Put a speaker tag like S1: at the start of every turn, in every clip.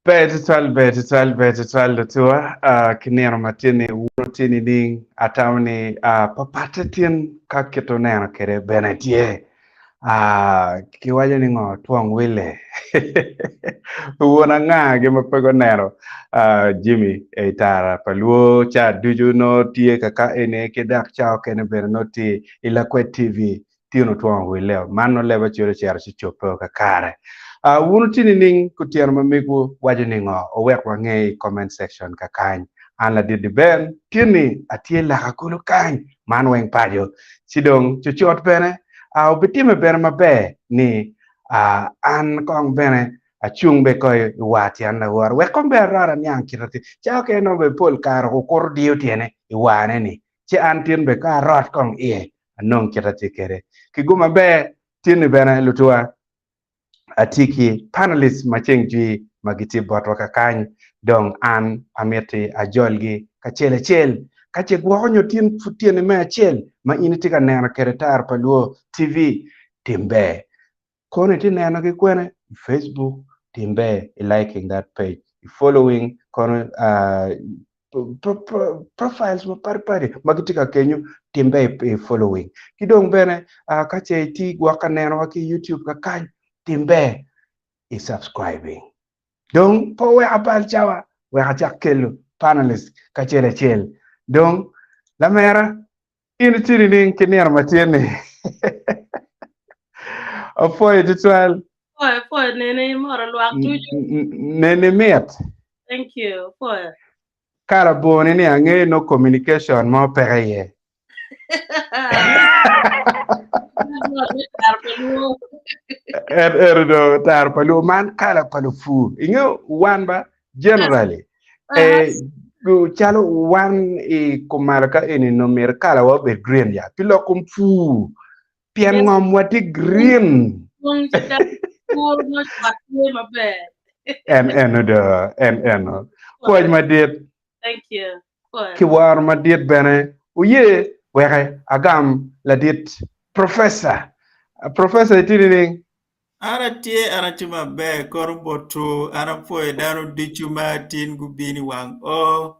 S1: Ber tutwal, ber tutwal, ber tutwal lutuwa uh, ki nino ma tye ni wuno tye nining atamo ni uh, papatte tin ka kit oneno kede bene tye uh, kiwaco ni ngo twong wille wun anga gi ma pe guneno uh, Jimmy i tara pa luo ca ducu no tye kaka eni ki dok ca okene bene no tye i Lakwed TV Tyen otwongo wille-o, man nongo leb acel ocito ci cobbe-o kakare. Uh, wun wutye nining kutyeno ma megwu waco ni ngo? Owek wange i comment section kakany. An ladit di Ben, tyen-ni atye laka kulu kany, man weng paco. Ci dong cucut bene, uh, obitime bene maber ni uh, an kong bene acung be ko i war tyen lawora wek kong bene arot aniang kit atir. Ca okene nongo bene pol kare okuto diyo tyene i warne ni, ci an tin bene ka arot kong iye anong kit atye kwede. Ki gum maber, tin-ni bene lutuwa atye ki panelists ma ceng jwi ma gitye botwa kakany, dong an amiti ajolgi kacel acel. Ka ce gwoko nyo tin pud tyeni me acel ma in itye ka neno kwede Tara pa Luo TV, tim ber. Kono itye neno ki kwene i Facebook, tim ber i liking that page, i following kono uh, profiles mapatpati ma gitye ka kenyo tim ber i following. Ki dong bene uh, ka ce itye gwok ka nenowa ki i YouTube kakany, tim ber i subscribing. Dong pe wek abal cawa, wek acak kelo panelists kacel acel. Dong lamera, in itye nining ki nino ma tye ni? Apwoyo tutwal.
S2: Apwoyo, apwoyo nene imoro lwak ducu.
S1: Nene mit.
S2: Thank you, apwoyo.
S1: Kara boni ni angeyo no communication mo peke iye. En ero do taro pa luo man kala pa lupur. Ingeyo wan ba generally eh, calo wan i kumalo ka eni no myero kala wa obed green ya pi lok kom pur pien ngom wa tye green. En eno do en eno pwoc madit.
S2: Thank you.
S1: Ki woro madit bene oye weke agam ladit professor. Professor itye nining?
S3: An atye, an atye maber kono botwu, an apwoyo dano ducu ma tin gubino i wang o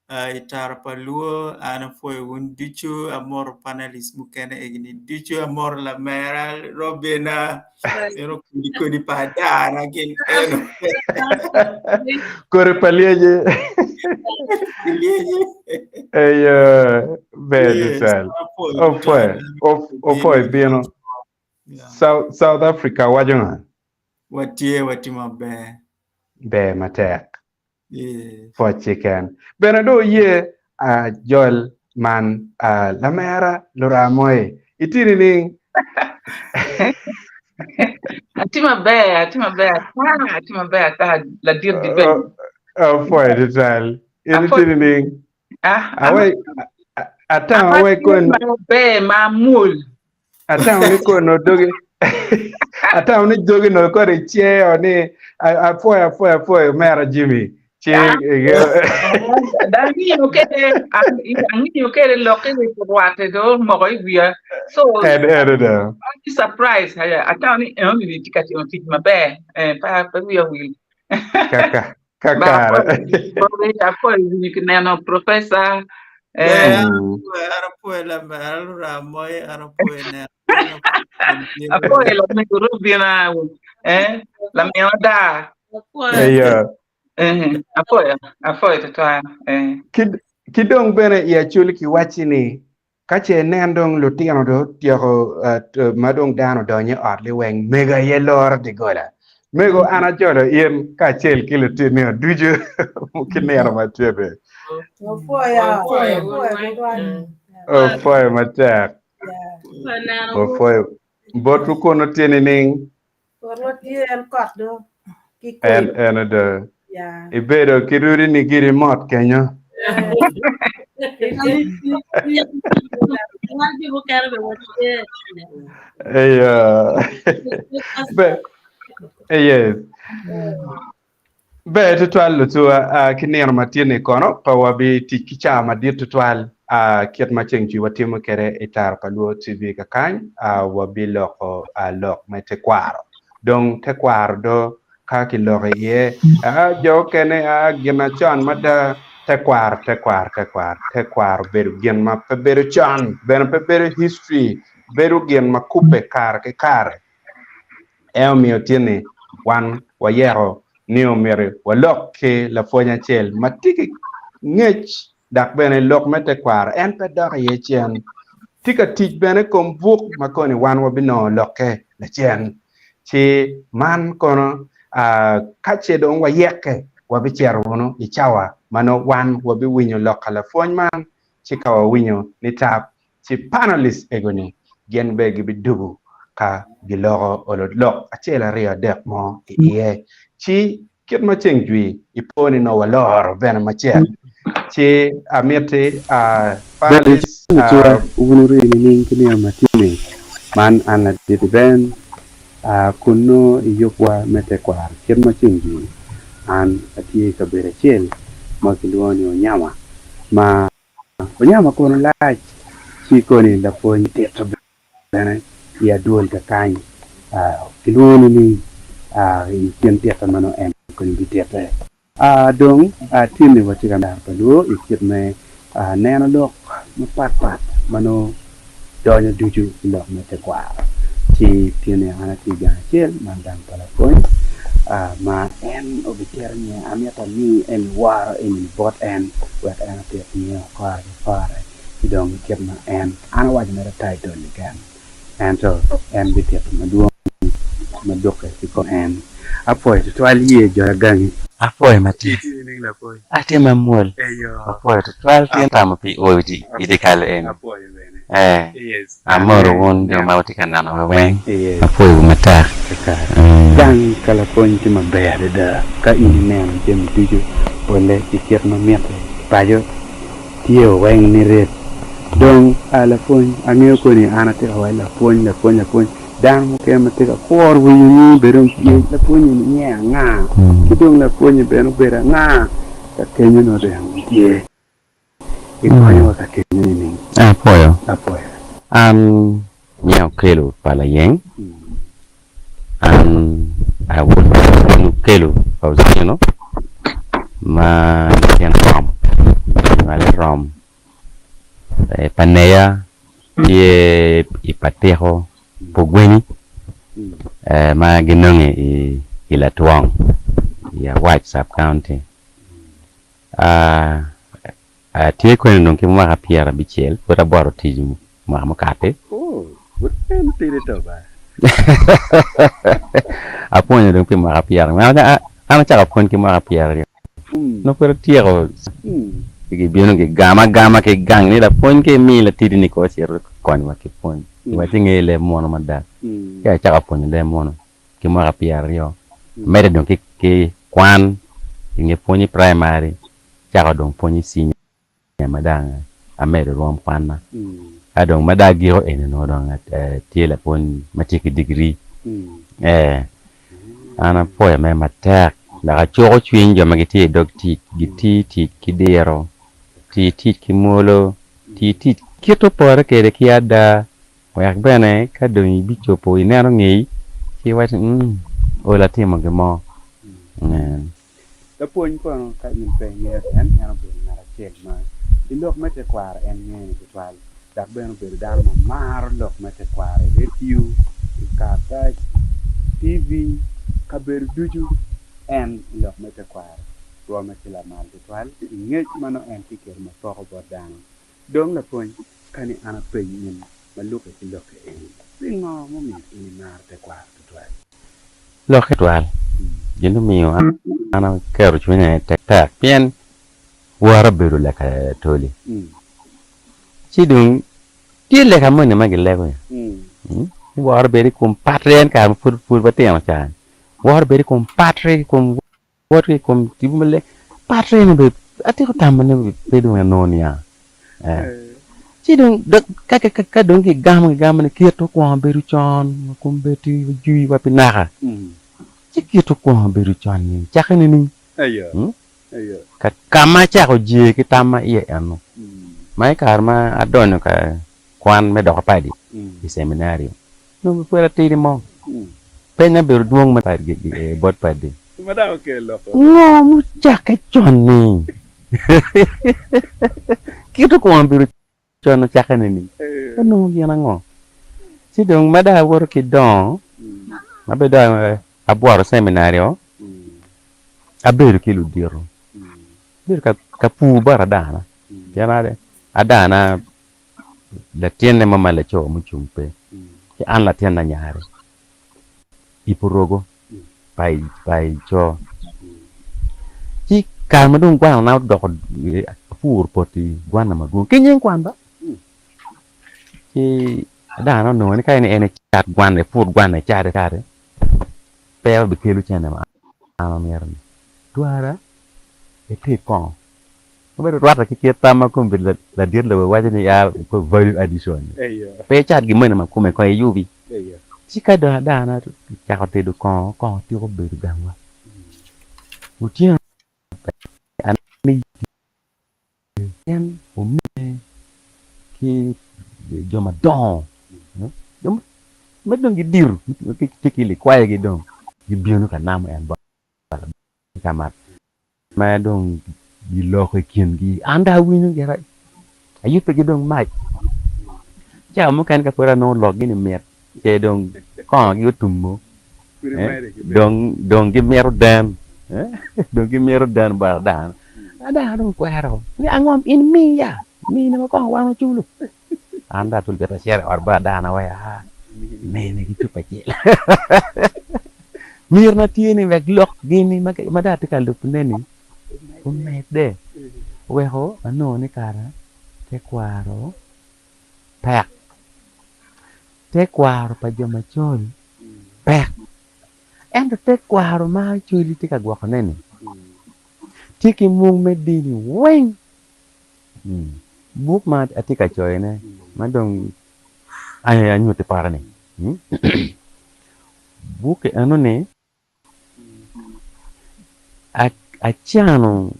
S3: i tara pa luo, an apwoyo wun ducu, amoto panelist mukene egini ducu, amoto lamera Robina, eno kodi kodi pa adana gin eno.
S1: Kodi pa lyeci.
S3: Lyeci.
S1: Eyo, ber
S3: Yes,
S1: tutwal.
S3: apwoyo
S1: Opwoyo,
S3: tutwal.
S1: opwoyo bino.
S3: Yeah.
S1: South, South Africa waco nga?
S3: Watye, watye maber.
S1: Ber matek.
S3: Yes.
S1: Pwoc keken. Bene dong oye ajol man lamera Luramoyi. Itye nining?
S4: Atye maber, atye maber ata, atye maber ata ladit di Ben.
S1: Apwoyo tutwal. In itye nining?
S4: Ah,
S1: Awai atamo awai kon
S4: maber ma mwol.
S1: Atamo ni kono dogi atamo ni dogi no kore iceo ni apwoyo apwoyo apwoyo omera Jimmy ci
S4: angiyo kede angiyo kede lokke ni rwate do moko i wiya so
S1: en eno do
S4: I'm surprise atamo ni eno ni tye ka timo tic maber eh, pa pe wiya wil
S1: kaka kakare
S4: apwoyo winyo ki neno professor
S3: eh, An apwoyo lamera Luramoyi, an apwoyo neno.
S4: apwoyo lamego Robina eh, lamina daa
S1: eyo
S4: eh, apwoyo apwoyo tutwal eh.
S1: ki ki dong bene i Acholi kiwacci ni Ka ce inen dong lutino dong otyeko ma dong dano odonyo i ot liweng, mego aye loro doggola. Mego, an ajolo in kacel ki lutinio ducu ki nino ma tye-ni. Opwoyo matek. Opwoyo. Botwu kunu tye nining?
S5: Botwa tye en kot do ki
S1: En
S5: koyo.
S1: eno do.
S5: Ya.
S1: Ibedo ki rudi ni giri mot kenyo.
S2: Wan jo mukene bene watye.
S1: Eyo. Be, yes. Ber tutwal lutuwa ki nino ma tye ni kono pe wabitic ki cawa madit tutwal kit ma ceng jwi watimo kwede i Tara pa Luo TV kakany wabiloko lok me tekwaro. Dong tekwaro do. ka kiloko iye aa jo okene aa gin na con mada tekwaro tekwaro tekwaro tekwaro obedo gin ma pe bedo con bene pe bedo history bedo gin ma kubbe kare ki kare. En omiyo tye ni wan wayeko ni omyero walok ki lapwony acel ma tye ki ngec dok bene lok me tekwaro en pe dok iye cen. Tye ka tic bene i kom buk ma koni wan wabinongo lokke lacen. Ci man kono ka ce dong wayekke wabicito wunu i cawa ma nongo wan wabiwinyo lok ka lapwony man ci ka wawinyo ni tap Ci panelists ego-ni gin bene gibidugo ka giloko olo lok acel aryo adek mo i iye. Ci kit ma ceng jwi ipo ni nongo waloro bene macek. Ci amiti panelists.
S6: Ber wun wuri nining ki nino ma tye-ni? Man an ladit Ben, kun nongo i yubwa me tekwaro kit ma ceng jwi, an atye i kabedo acel ma kilwongo ni Onyama ma Onyama kono lac ci koni lapwony tito bene i adwol kakany kilwongo nining i kin tite ma nongo en koni bititte. Dong tinni watye ka laro pa luo i kit me neno lok mapat pat ma nongo donyo ducu i lok me tekwaro. Ci tinni an atye i gang acel man gang pa lapwony ma en obitito nyinge amito ami eni woro eni bot en wek en otit nyinge kore ki kore ci dong kit ma en an awaco mere title keken ento en bitito madwong ma dukke ki kom en. Apwoyo tutwal ye jo gangi.
S7: Apwoyo matek. Atye mamwol. Apwoyo tutwal pien tamo pi oyo i dyekal eni. Ee, amoro wun jo ma wutye ka nenowa weng. Apwoyowu matek.
S6: Gang ka lapwony tye maber adada ka in ineno jami ducu polle ki kit ma mitte paco tye weng niret. Dong a lapwony, angeyo koni an atye ka waco lapwony, lapwony, lapwony. Dano mukene ma tye ka kuro winyo nyingi bene dong tye, lapwony eni nyinge anga? Ki dong lapwonye bene obedo anga? Ka kenyo nongo dong tye. Ikonyowa ka kenyo nining?
S7: Apwoyo.
S6: Apwoyo.
S7: An nyinga Okello pa Layeng. An awod pa Okello pa Otieno ma latin rom, anywale rom. Pa neya tye i patiko pogwenyi ma ginonge i Latwong i Awac Sub County. Atye kwene dong ki mwaka pyerabicel pud abwoto tic mwaka mukati. Apwonyo dong pi mwaka pyerangwen an acako pwony ki mwaka pyeraryo. Nongo pud atyeko ci gibino gigama agama ki gang ni lapwony ka imi latidi ni kong ocit okonywa ki pwony wek inge leb munu mada. Ci acako pwonyo leb munu ki mwaka pyeraryo amedde dong ki kwan inge pwony i praimari acako dong pwony i cinia ma dong amedo rwom kwanna ka dong ma dong agiko eni onongo dong atye lapwony ma tye ki digiri ee an apwoyo mere matek dok acuko cwiny jo ma gitye i dog tic giti tic ki diro, ti tic ki mwolo, ti tic kit opore kwede ki ada wek bene ka dong ibicopo ineno ngeyi ci iwaco ni mm olo atimo gin mo.
S6: Lapwony kono ka in pe ingeyo en, en obedo ngat acel ma i lok me tekwaro en ngene tutwal dok bene obedo dano ma maro lok me tekwaro i redio, i karatac, TV, kabedo ducu en i lok me tekwaro rwomme tye lamal tutwal i ngec ma nongo en tye kwede ma poko bot dano. Dong lapwony, ka ni an apeny in ma lukke ki lokke eni, pingo mumiyo in imaro tekwaro tutwal?
S7: Lokke twal, gin omiyo an aketo cwinya tektek pien wora obedo leka toli. Ci dong tye leka moni ma gilego ni wora obedo i kom patri en kare ma pud watino ca-ni, wora obedo i kom patri i kom Wot ki i kom tipo maleng. Pat eni bene atyeko tamo ni pe dong anongo niang. Ci dong ka dong kigamo kigamo ni kit okwongo bedo con kombeddi ojwi wa pi naka. Ci kit okwongo bedo con-ni cakke nining? Ka ma acako jee ki tam ma iye eno ma i kare ma adonyo ka kwan me doko padi i ceminario nongo pud atidi mo. Peny abedo dwong bot padi. Ngo mucakke con-ni? Kit okwongo bedo con ocakke nining? Onongo gin ango? Ci dong ma dong awoto ki dongo, ma bene dong abwoto ceminario, abedo ki ludito, abedo ka pur bot adana, pien adana latinne mo ma laco mucung pe, ci an latin anyare i Purogo pa Ico. Ci kare ma dong gwanona odoko apur poti gwanna madwong ki nying kwan ba. Ci dano onongo ni ka en ecat gwanna epur gwanna ecate cate pe obikelo cente ma an amito-ni. Twara eted kongo. Obedo rwatte ki kit tam ma kombeddi ladit lobo waco ni ya value addition ni. Pe icat gin moni ma kome kong iyubi. Ci ka dong adana ocako tedo kongo, kongo tiko bedo gangwa. Otyeno en omine ki jo madongo jo ma dong gidito tye ki likwayogi dong gibino ka namo en bot ka mat. Ma dong giloko i kingi, an dong awinyo gira, ayubbe ki dong mac. Cawa mukene ka pud anongo lokgi ni mit, ce dong kongogi otumo, dong dong gimito den, dong gimito den bot dano. Dano dong kwero ni ango in miya, mine ma kongo wan waculo. An dong atul bita acito i ot bot dano wek aa mine ki cupa acel. Myero tye ni wek lok gini ma dong atye ka lubone-ni omedde weko anongo ni kara tekwaro pek. Tekwaro pa jo macol pek ento tekwaro ma Acholi tye ka gwokone-ni tye ki mung me dini weng. Buk ma atye ka coyone ma dong anyutti pote-ni Bukke enoni acano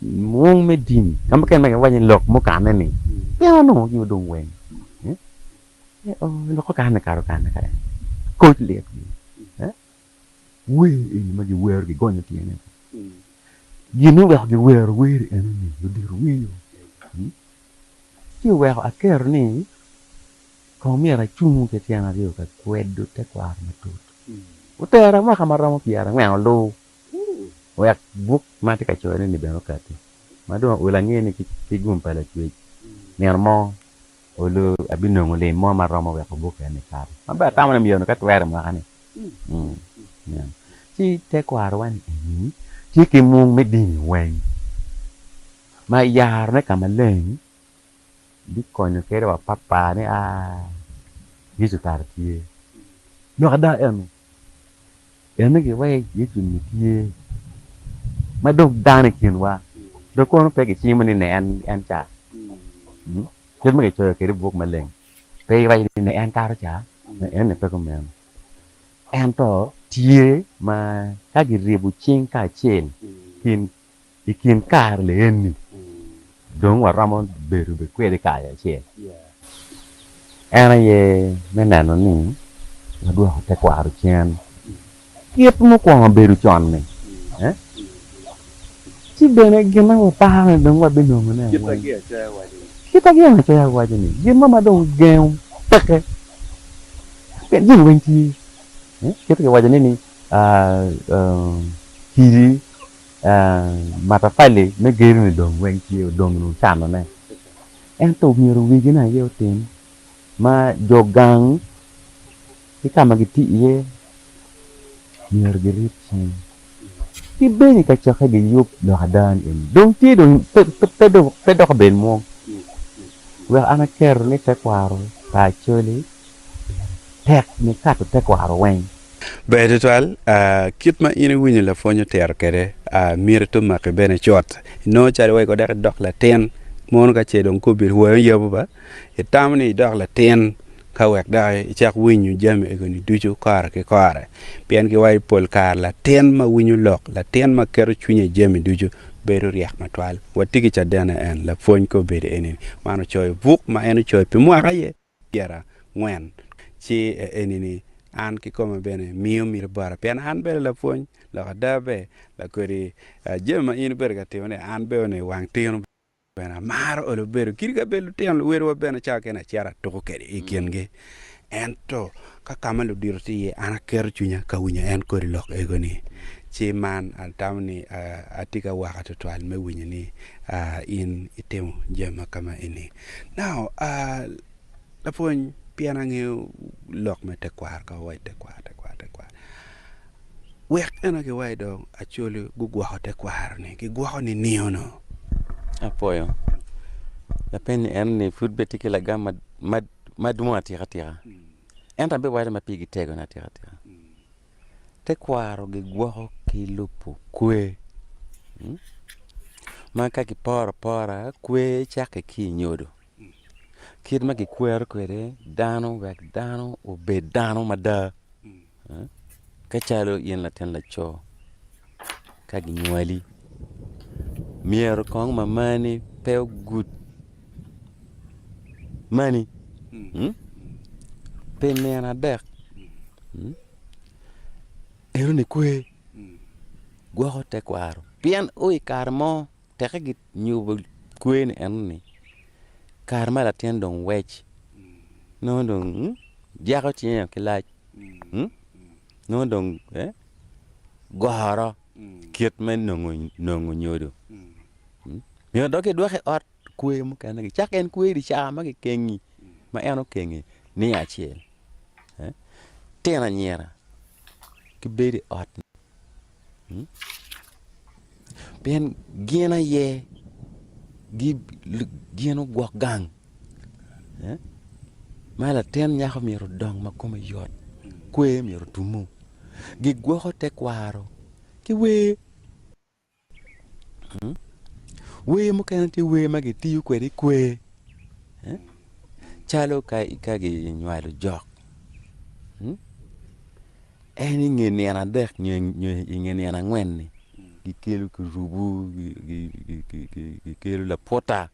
S7: mwong me dini ka mukene ma giwaco ni lok mukane-ni pien anongo gi odong weng lok okane kara okane kara koc litgi wer eni ma giwero gigonyo tyene gin oweko giwero wer enoni ludito winyo ci oweko aketo ni Kong myero acungu ki tyen aryo ka kwedo tekwaro matut. Otera mwaka ma romo pyerangwen olu wek buk ma atye ka coyone-ni bene okatti. Ma dong olo ange ni ki gum pa Lacwec, nino mo olu abinongo lim mo ma romo weko buk eni kato. Ma bene atamo ni myero ka twere mwaka-ni. Ci tekwarowa-ni eni tye ki mung me dini weng ma yarone ka maleng bikonyo kede wa papa ni aa Yecu kara tye. Lok ada eno, eno giweko Yecu ni tye ma dong dano i kinwa dong kono pe gicimo ni ne en ca. Kit ma gicoyo kwede i buk maleng pe giwaco ni ne en kato ca, eno pe kumeno. Ento tye ma ka giribo cing kacel kin I kin kare lieni, dong waromo bedo be kwede kare acel. En aye me neno ni wadwoko tekwaro cen kit mukwongo bedo con-ni. Ci bene gin ma waparo ni dong wabinongone weng, kit ma Ginacoya waco ni, gin mo ma dong gengo peke, pien jami weng tye. Kit ma kiwaco ni kidi Matafali me gedo-ni dong weng tye odong dong canone. Ento myero wigi-ni aye otim ma jo gang ki ka ma gitye iye myero girib cing ki bene i kacokke giyub lok ada ni eni dong tye dong pe dok obed mwong wek an aketo ni tekwaro pa Acholi tek nikato tekwaro weng.
S6: Ber tutwal, kit ma in iwinyo lapwony otito kwede, miti to maki bene cut. Inongo calo weko dok idok latin mono ka ce dong kobedo wangi oyabo ba, itamo ni idok latin ka wek dok icak winyo jami egoni ducu kore ki kore. Pien giwaco pol kare latin ma winyo lok, latin ma keto cwinye i jami ducu bedo ryek matwal. Watye ki cadene en lapwony kobedo eni man ocoyo buk ma en ocoyo pi mwaka aye. pyerangwen ci eni ni. An kikome bene miyo miti bota pien an bene lapwony lok ada ber lakodi jami ma in ibedo ka timo ni an bene wang tino bene amaro olo bedo kadi ka bed lutino luwedewa bene cawa kene acito atuko kwede i kingi ento ka ka ma ludito tye iye an aketo cwinya ka winyo en kodi lok ego ni ci man atamo ni atye ka waka tutwal me winyo ni in itimo jami ma kama eni now lapwony pien angeyo lok me tekwaro ka wawaco tekwaro tekwaro tekwaro Wek eno giwaci dong Acholi gugwoko tekwaro-ni, gigwoko niningo no?
S7: Apwoyo. Lapeny eno ni pud bene tye ki lagam madwong atika tika. Ento abiwaco ma pigi tego ni atika tika. Tekwaro gigwoko ki lubo kwer. Ma ka kiporo apora, kwer cakke ki i nyodo. Kit ma kikwero kwede dano wek dano obed dano mada. Ka calo in latin laco ka ginywali myero kong mamani pe ogud mani pi nino adek enoni kwe gwoko tekwaro pien o i kare mo teke ginyubo kwe ni enoni kare ma latin dong wec nongo dong jako cinge ki lac. Nongo dong goro kit me nongo nyodo. Myero dok kidwok i ot kwer mukene gicak en kwer i caa ma kikengi ma en okengi ni acel. Tino anyira gibedo i ot Pien gin aye gin ogwok gang ma latin nyako myero odong ma kome yot kwer myero otumu gigwoko tekwaro ki wer. Wer mukene tye wer ma gitiyo kwede i kwer calo ka ginywalo jok. En i nge nino adek nyo i nge nino angwen-ni gikelo kirubu gikelo laputa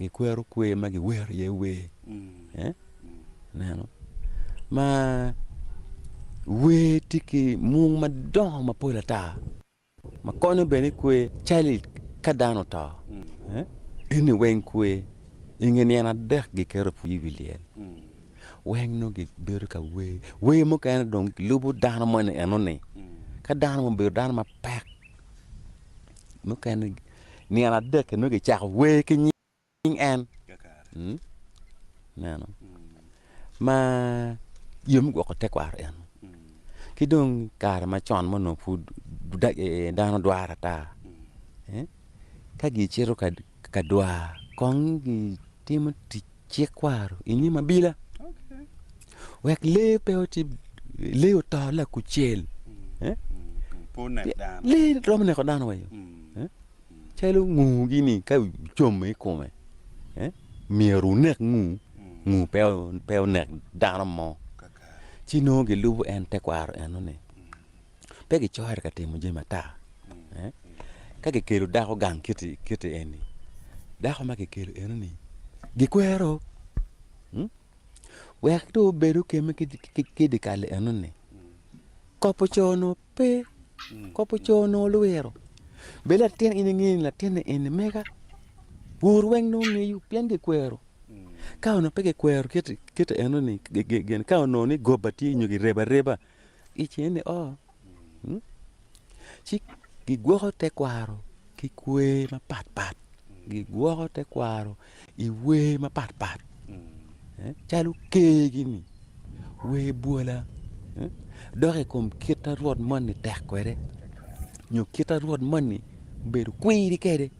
S7: gikwero kwer ma giwero iye wer ineno ma wer tye ki mung madongo mapol ata. Ma konyo bene kwe calo ka dano oto, eni weng kwe. I nge nino adek giketo pud i wi lyel, weng nongo gibedo ka wer. Wer mukene dong gilubo dano moni enoni. Ka dano mo obedo dano mapek, mukene nino adek-ki nongo gicako wer ki nying. Cwiny en neno ma yo me gwoko tekwaro eno ki dong kare macon ma onongo pud dano dwaro ata ka gicito ka dwar kong gitimo tic cik kwaro i nyim abila wek lee pe oti lee oto lakucel lee romo neko dano wa yo. Calo ngugi-ni ka ocomo i kome, myero wunek ngu, ngu pe onek dano mo. Ci nongo gilubo en tekwaro enoni. Pe gicore ka timo jami ata. Ka kikelo dako gang kiti eni, dako ma kikelo enoni gikwero wek dong obed okemme ki dyekal enoni. Kopo co-nu Pe, kop oco onongo lwiro. Bed latin in ingeyo ni latinni eni mega, wor weng nongo ngeyo pien gikwero. Ka onongo pe gikwero kit enoni, ka onongo ni goba tye nyo girebo areba, icen ni oo. Ci gigwoko tekwaro ki kwer mapat pat, gigwoko tekwaro i wer mapat pat calo kergi-ni, wer bwola dok i kom kit ma rwot moni tek kwede nyo kit ma rwot moni obedo kwiri kwede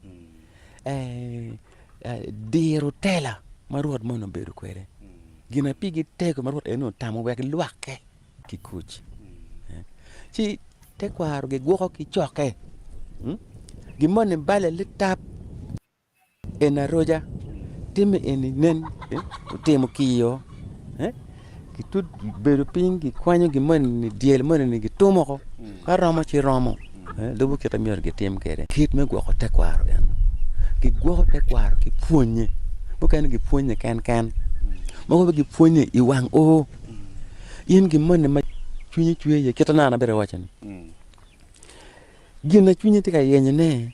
S7: diro tela ma rwot moni obedo kwede gin ma pigi tego ma rwot eni otamo wek lwakke ki kuc ci tekwaro gigwoko ki cokke gin moni bale litap. En aroca timme eni nen otimo kiyo bedo piny gikwanyo gin moni dyel moni gitumo woko ka romo ci romo lubo kit ma myero gitim kwede kit me gwoko tekwaro eno gigwoko tekwaro ki pwonye mukene gipwonye kenken mogo bene gipwonye i wang oo. In gin moni ma cwinyi cwer iye kit ma naka abedo ka waco-ni, gin ma cwinyi tye ka yenyone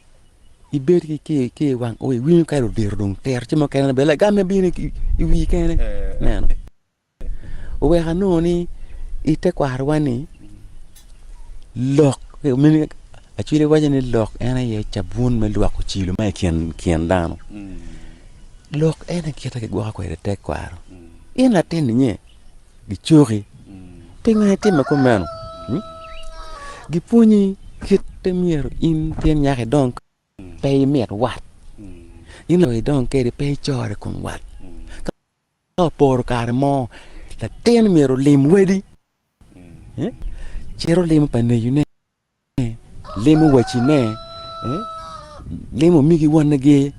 S7: ibed ki i wang oo iwinyo ka ludito dong tito ci mukene bene lagamme bino i wii kene ineno. Oweko anongo ni i tekwarowa ni lok Acholi waco ni lok en aye cabun me lwoko cilo ma i kin dano. Lok en aye kite kigwoko kwede tekwaro. In latin inge gicoki pingo itime kumeno? Gipwonyi kit ma myero in tin nyaka idong pe imit wat in idong kwede pe icore i kom wat. Ka oporo kare mo latin myero olim wadi cito limo pa negine limo wacine, limo omegi wonegi,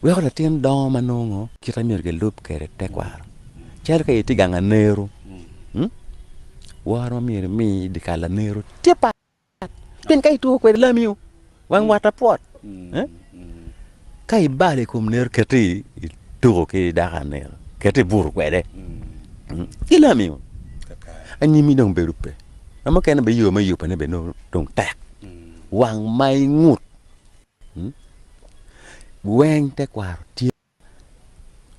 S7: weko latin dongo ma nongo kite myero gilub kwede tekwaro. Calo ka itye gang anero, woro ma myero imi i dye kal anero tye pat pien ka ituko kwede lamio wang wat apwot. Ka ibalo i kom nero keti ituko ki dako anero keti ibuto kwede ki lamio anyimi dong bedo pe. Ma mukene bene yo me yubone bene nongo dong tek wang ma ingut weng tekwaro tye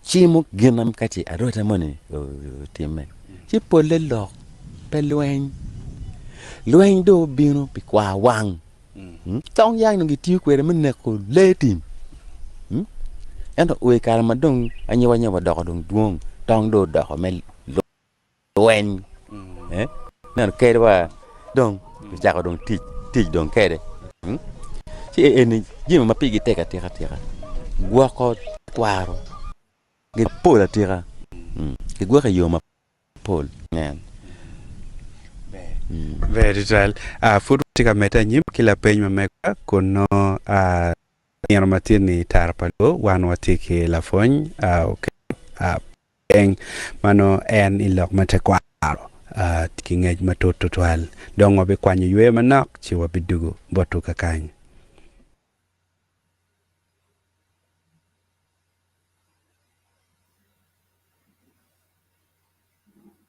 S7: cimo gin ma ka ce arota moni otimme ci polle lok pe lweny lweny dong obino pi kwar wang tong yang dong gitiyo kwede me neko lee tim ento i kare ma dong anyobanyoba odoko dong dwong tong dong odoko me lweny neno kadi wa dong ocako dong tic tic dong kede ci eni jami ma pigi tek atika tika gwoko kwaro gipol atika gigwoko i yo mapol
S1: Ber tutwal. Pud watye ka medde anyim ki lapeny ma megwa kun nongo nino ma tye ni tara pa luo wan watye ki lapwony Eng, ma nongo en i lok me tekwaro tye ki ngec matut tutwal. Dong wabikwanyo yweyo manok ci wabidugo botwu kakany.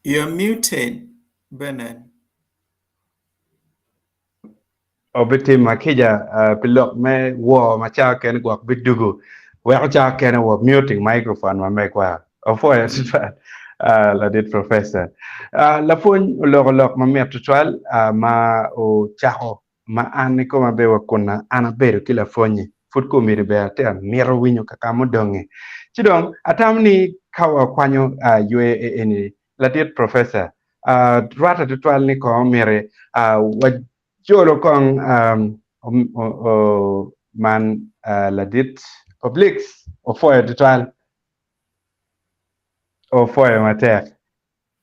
S3: You're muted, Bernard.
S1: Obitima kica pi lok me wor ma cawa kene gwok bidugu weko cawa kene wa muting microphone ma megwa. Opwoyo tutwal ladit professor. Lapwony oloko lok mamit tutwal ma ocako ma an ikoma bene wa kun an abedo ki lapwonyi pud komiti bene atye amito winyo kaka mudonge. Ci dong atamo ni ka wakwanyo yweyo eni Ladit Professor, rwatte tutwal ni kong omiti wajolo kong man ladit Oblix opwoyo tutwal, opwoyo matek.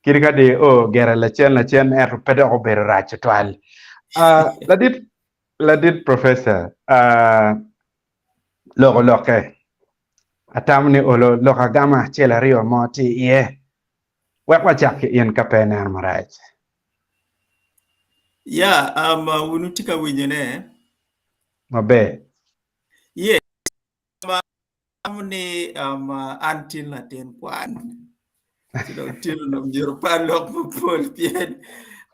S1: Kadi ka di o gire lacen lacen ento pe dok obedo rac tutwal. Ladit ladit Professor, loko lokke. Atamo ni olo lok agama acel aryo mo tye iye. Wek wacak ki in ka pe ineno marac.
S3: Ya, um, wun wutye ka winyone?
S1: Maber.
S3: Yes. Um, atamo ni um, an tin latin kwan. Ci dong tin onongo myero pe alok mapol pien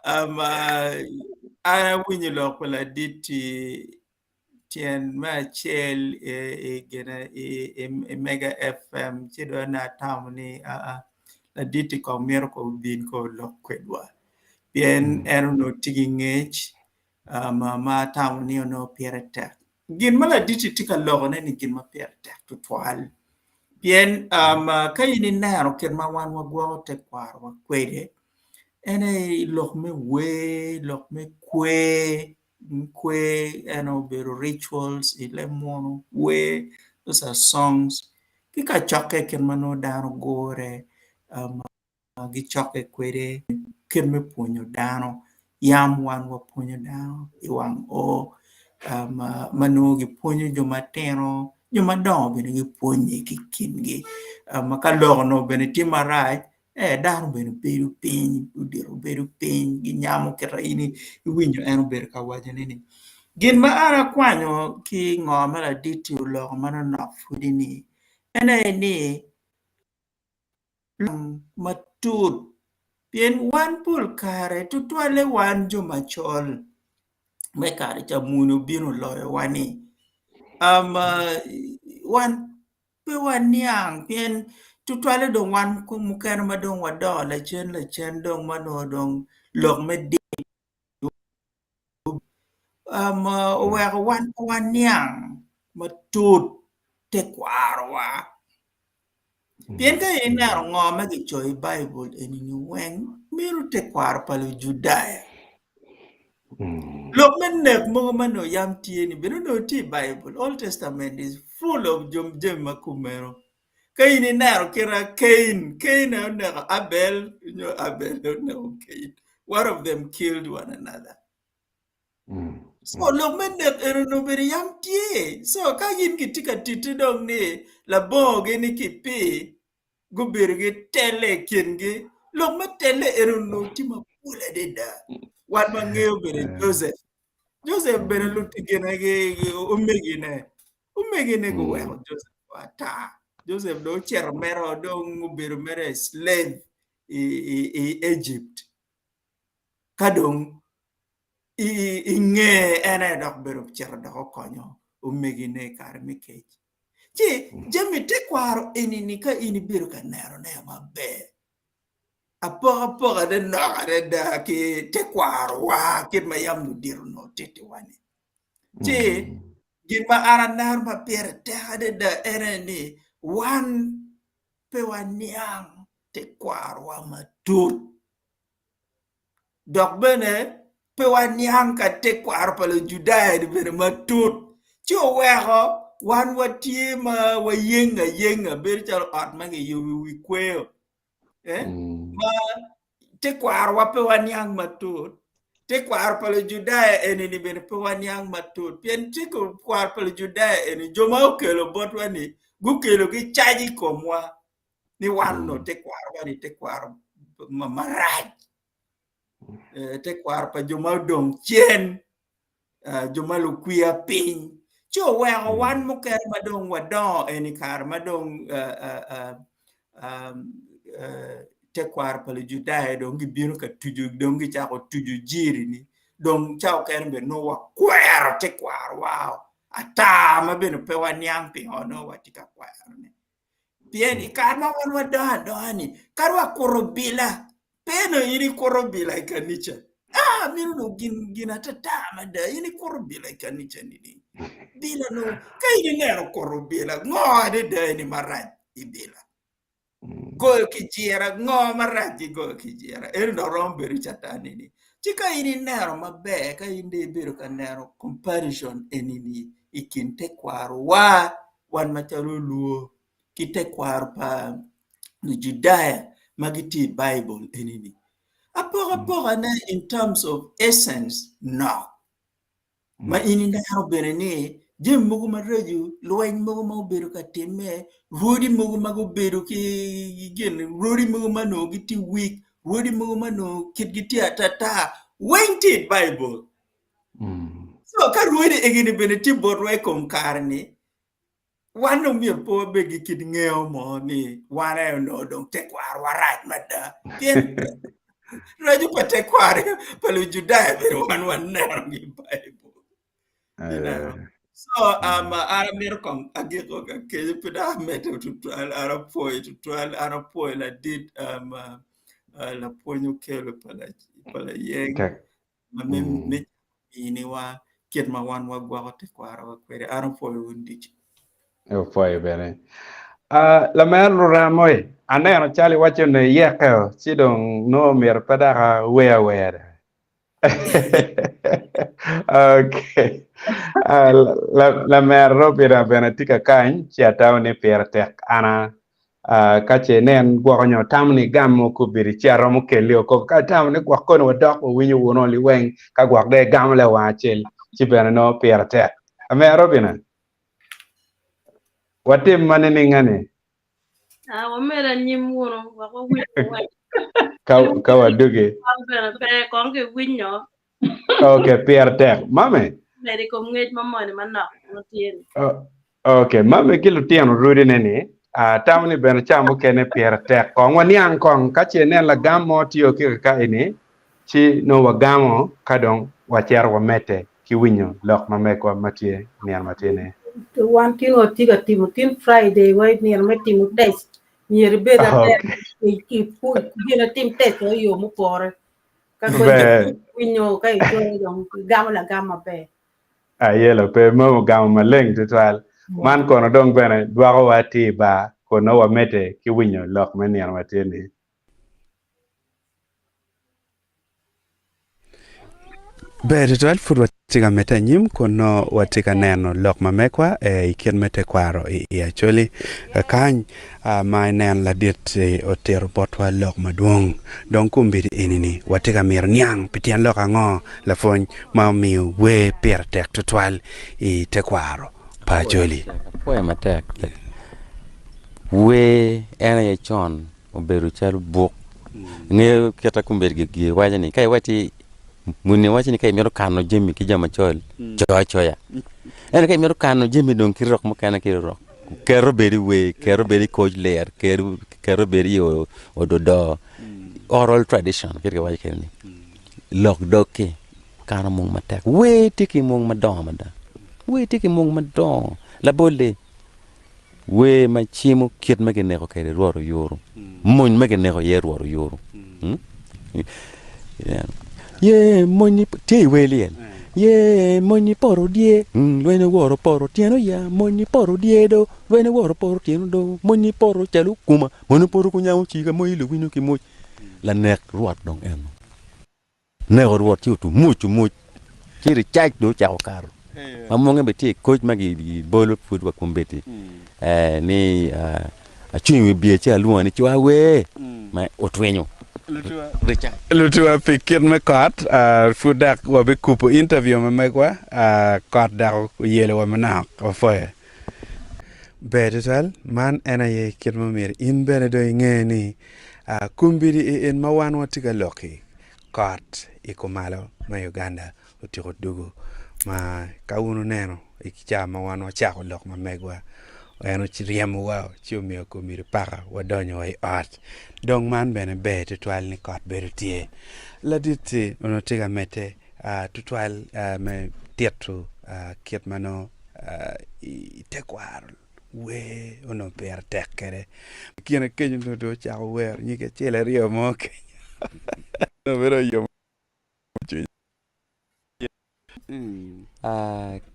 S3: um, uh, an awinyo lok pa ladit-ti tyen me acel i Mega FM ci dong an atamo ni aa ladit-ti kong myero kong obin kong olok kwedwa pien en onongo tye ki ngec ma atamo ni onongo pire tek. Gin ma ladit-ti tye ka lokone-ni gin ma pire tek tutwal pien ka in ineno kit ma wan wagwoko tekwarowa kwede en aye lok me wer, lok me kwer Kwer eno obedo rituals i leb munu, wer those are songs ki kacokke kit ma nongo dano gure gicokke kwede kit me pwonyo dano yam wan wapwonyo dano i wang oo ma nongo gipwonyo jo matino jo madongo bene gipwonye ki kingi ma ka lok onongo bene tye marac Ee, dano bene bedo piny, ludito bedo piny, ginyamo kit ma in iwinyo en obedo ka wacone ni. Gin ma an akwanyo ki i ngo ma ladit-ti oloko ma nonok pudi-ni en aye ni lok matut. Pien wan pol kare tutwalle wan jo macol me kare ca muni obino oloyowa-ni, wan pe waniang pien tutwalle dong wan mukene ma dong wadongo lacen lacen dong ma nongo dong lok me dini oweko wan pe waniang matut tekwarowa. Pien ka ineno ngo ma kicoyo i Baibul eni-ni weng meno tekwaro pa Lujudaya. Lok me nek mogo ma onongo yam tye-ni bene onongo tye i Baibul. Old Testament is full of jami ma kumeno. Ka in ineno kit ma Kain, Kain aye oneko Abel nyo Abel aye oneko Kain. One of them killed one another. So lok me nek eni onongo obedo yam tye. So ka in kitye ka titi dong ni labongo gi ni ki pii gubedo gitelle i kingi, lok me telle eni onongo tye mapol adada. Wan wangeyo bene Joseph. Joseph bene lutigine omegine. Omegine guweko Joseph ata. Joseph dong ocito mere dong obedo mere slave i, i, i Egypt. Ka dong i nge en aye dok bedo ocito dok okonyo omegine i kare me kec. Ci jami tekwaro eni-ni ka in ibedo ka nenone maber, apokapokane nok adada ki tekwarowa kit ma yam ludito onongo tittiwa-ni. Ci gin ma an aneno ma pire tek adada en aye ni wan pe waniang tekwarowa matut. Dok bene pe waniang ka tekwaro pa Lujudaya-ni bene matut, ci oweko wan watye ma wayeng ayenga bedo calo ot ma kiyubo i wi kweyo ma tekwarowa pe waniang matut. Tekwaro pa Lujudaya eni-ni bene pe waniang matut pien tekwaro pa Lujudaya eni jo ma okelo botwa-ni gukelo gicac i komwa. ni wan onongo tekwarowa ni tekwaro marac, tekwaro pa jo ma odong cen, jo ma lukwiya piny. Ci oweko wan mukene ma dong wadongo eni kare ma dong tekwaro pa Lujudaya dong gibino ka tuco dong gicako tuco jiri-ni dong ca okene bene nongo wakwero tekwarowa ata ma bene pe waniang pingo nongo watye ka kwerone. Pien i kare ma wan wadongo adonga-ni, kadi wakuto bila, pe onongo in ikuto bila i kanica. Ah, meno onongo gin, gin atata mada. In ikuto bila i kanica nining? Bila onongo, ka in ineno kuto bila, ngo adada eni marac i bila? Goyo kijira, ngo marac ki goyo kijira? Eno dok romo bedo catan nini? Ci ka in ineno maber, ka in dong ibedo ka neno comparison eni-ni i kin tekwarowa wan macalo luo ki tekwaro pa Lujudaya ma gitye i Baibul eni-ni, apokapokane in terms of essence nok ma in ineno bene ni jami mogo maraco, lweny mogo ma obedo ka timme, rwodi mogo ma gubedo ki gin, rwodi mogo ma onongo gitye weak, rwodi mogo ma onongo kitgi tye atata, weng tye i Baibul. So ka rwodi egini bene tye botwa i kom kare-ni, wan dong myero pe wabed ki kit ngeo mo ni wan aye onongo dong tekwarowa rac mada. Pien raco pa tekwaro pa Lujudaya bene wan waneno ki i Baibul. Ineno? So um, an amito kong agiko ka kenyo pe dok amedde tutwal, an apwoyo tutwal, an apwoyo ladit um, uh, lapwony Okello pa Layeng. ma me me miniwa kit ma wan wagwoko tekwarowa kwede. An opwoyo wun ducu.
S1: Opwoyo bene. Uh, lamer luram oi, aneno calo iwaco ni iyeke o, ci dong nongo myero pe dok awer awer. Okay. Uh, lamer Robina bene tye ka kany, ci atamo ni pire tek ana Ka ce inen gwoko nyo tamo ni igamo kobedi ci aromo keli oko. Ka itamo ni gwok koni wadok wawinyo wunu liweng ka gwok dong igamo lawang acel ci bene nongo pire tek. Amera Robina, watim ma nining ani?
S2: Ah, wamed anyim wunu wek wawiny weng.
S1: Ka, ka wadugi.
S2: Bene pe kong kiwinyo.
S1: Ok, pire tek. Mami?
S2: Medo i kom ngec ma moni manok ma tye-ni.
S1: Oh, ok, mami ki lutino rudine ni. Atamo ni bene ca mukene pire tek kong waniang kong ka ce inen lagam mo tye ki ka eni ci nongo wagamo ka dong wacito wamedde ki winyo lok ma megwa ma tye nino ma tye ni.
S5: Wan tin watye ka timo tin Friday wa nino me timo test myero ibed aler gin atim test wa i yo mupore ka winyo ka icoyo dong igamo lagam maber.
S1: Ayelo pe ma ogamo maleng tutwal. Man kono dong bene dwokowa atir ba kun nongo wamedde ki winyo lok me nino ma tye ni.
S6: Ber tutwal pud watye ka medde anyim kun nongo watye ka neno lok ma megwa i kit me tekwaro i Acholi kany ma inen ladit-ti otito botwa lok madwong. Dong kombeddi eni-ni watye ka mito niang pi tyen lok ango lapwony ma omiyo wer pire tek tutwal i tekwaro pa Acholi.
S7: Apwoyo matek. Wer en aye con obedo calo buk. Ingeyo kit ma kombeddi giwaco ni ka iwacci muni waco ni ka imito kano jami ki jo macol co acoya ento ka imito kano jami dong ki rok mukene ki rok ket obed i wer ket obed i koc ler ket obed i ododo oral tradition kit ma kiwaco kwede ni lok dog-ki kano mung matek wer tye ki mung madongo mada wer tye ki mung madongo labolli Wer ma cimo kit ma kineko kwede Rwot Oyuru, mony ma kineko iye Rwot Oyuru. Ye mony tye i wer lyel. Ye mony poto dye, lweny oworo poto tyeno ya, mony poto dye do, lweny oworo poto tyeno do, mony poto calo kuma, mony opoto kunyamo cika moyi luwinyo ki moc. Lanek Rwot dong eno. Neko Rwot ci otum muc omuc, ci ricac dong ocako kato. Ma munge bene tye i koc ma gibolo pud wa kombeddi ni acung i wi bye ci alwongo ni cwa wer ma otwinyo ricac.
S1: Lutuwa pi kit me kot, pud dok wabikubo interview ma megwa, kot dok oyelowa manok. Wapwoyo.
S6: Ber tutwal, man en aye kit ma myero in bene dong inge ni Kombeddi i en ma wan watye ka lok-ki, kot i kumalo me Uganda otyeko dwogo ma ka wun wuneno i cawa ma wan wacako lok ma megwa en oryemowa ci omiyo kombeddi paka wadonyo wa i ot dong man bene ber tutwal ni kot bedo tye. Ladit-ti onongo tye ka medde tutwal me tito kit ma nongo i tekwaro wer onongo pire tek kwede. I kine kenyo onongo dong ocako wero nyig acel aryo mo kenyo onongo bedo yomo cwinya.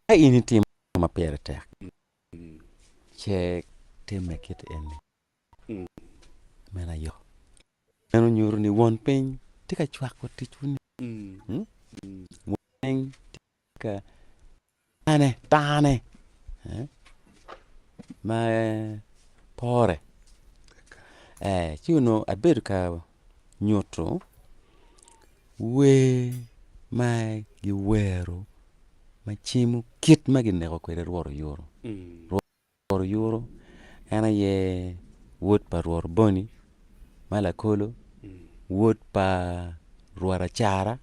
S7: Ka in itimo ma pire tek, ce timme kit eni meno aye. Meno nyuto ni won piny tye ka cwako ticwu-ni. Won piny tye ka Tane, tane ma pore ci onongo abedo ka nyuto wer ma giwero ma cimo kit ma gineko kwede Rwot Oyuto. Rwot Oyuto en aye wod pa Rwot Boni ma lakolo, wod pa Rwot Acara,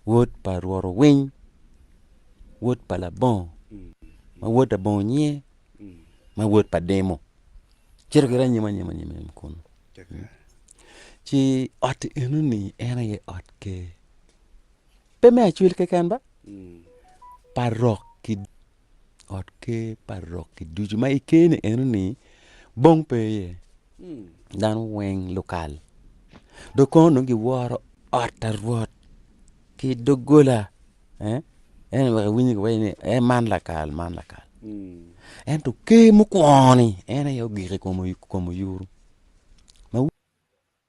S7: wod pa Rwot Owiny, wod pa Labongo, ma wod Labongo Nyiye, ma wod pa Dimo. Cito gire anyim anyim anyim anyim kunu. Ci ot enoni en aye ot ker. Pe me acwil keken ba, pa rok ki ot ker pa rok-ki ducu ma i ker-ni enoni bong pe iye dano weng lukal dong kono dong giworo ot pa Rwot ki doggola ento wek iwiny giwaco ni man lakal man lakal ento ker mukwongo-ni en aye ogik i kom oyuru ma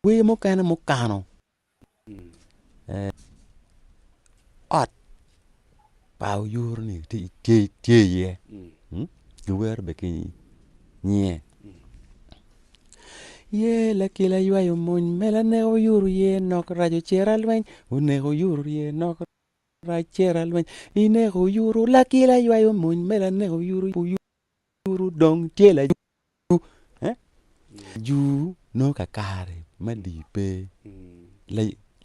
S7: wer mukene mukano Ot pa oyuru-ni tye iye giwero bene ki nyinge ye lakila ywayo mony mela neko oyuru ye nok rac ocira lweny oneko oyuru ye nok rac cira lweny ineko oyuru lakila ywayo mony mela neko oyuru dong tye lajur. Lajur nongo kakare ma dii pe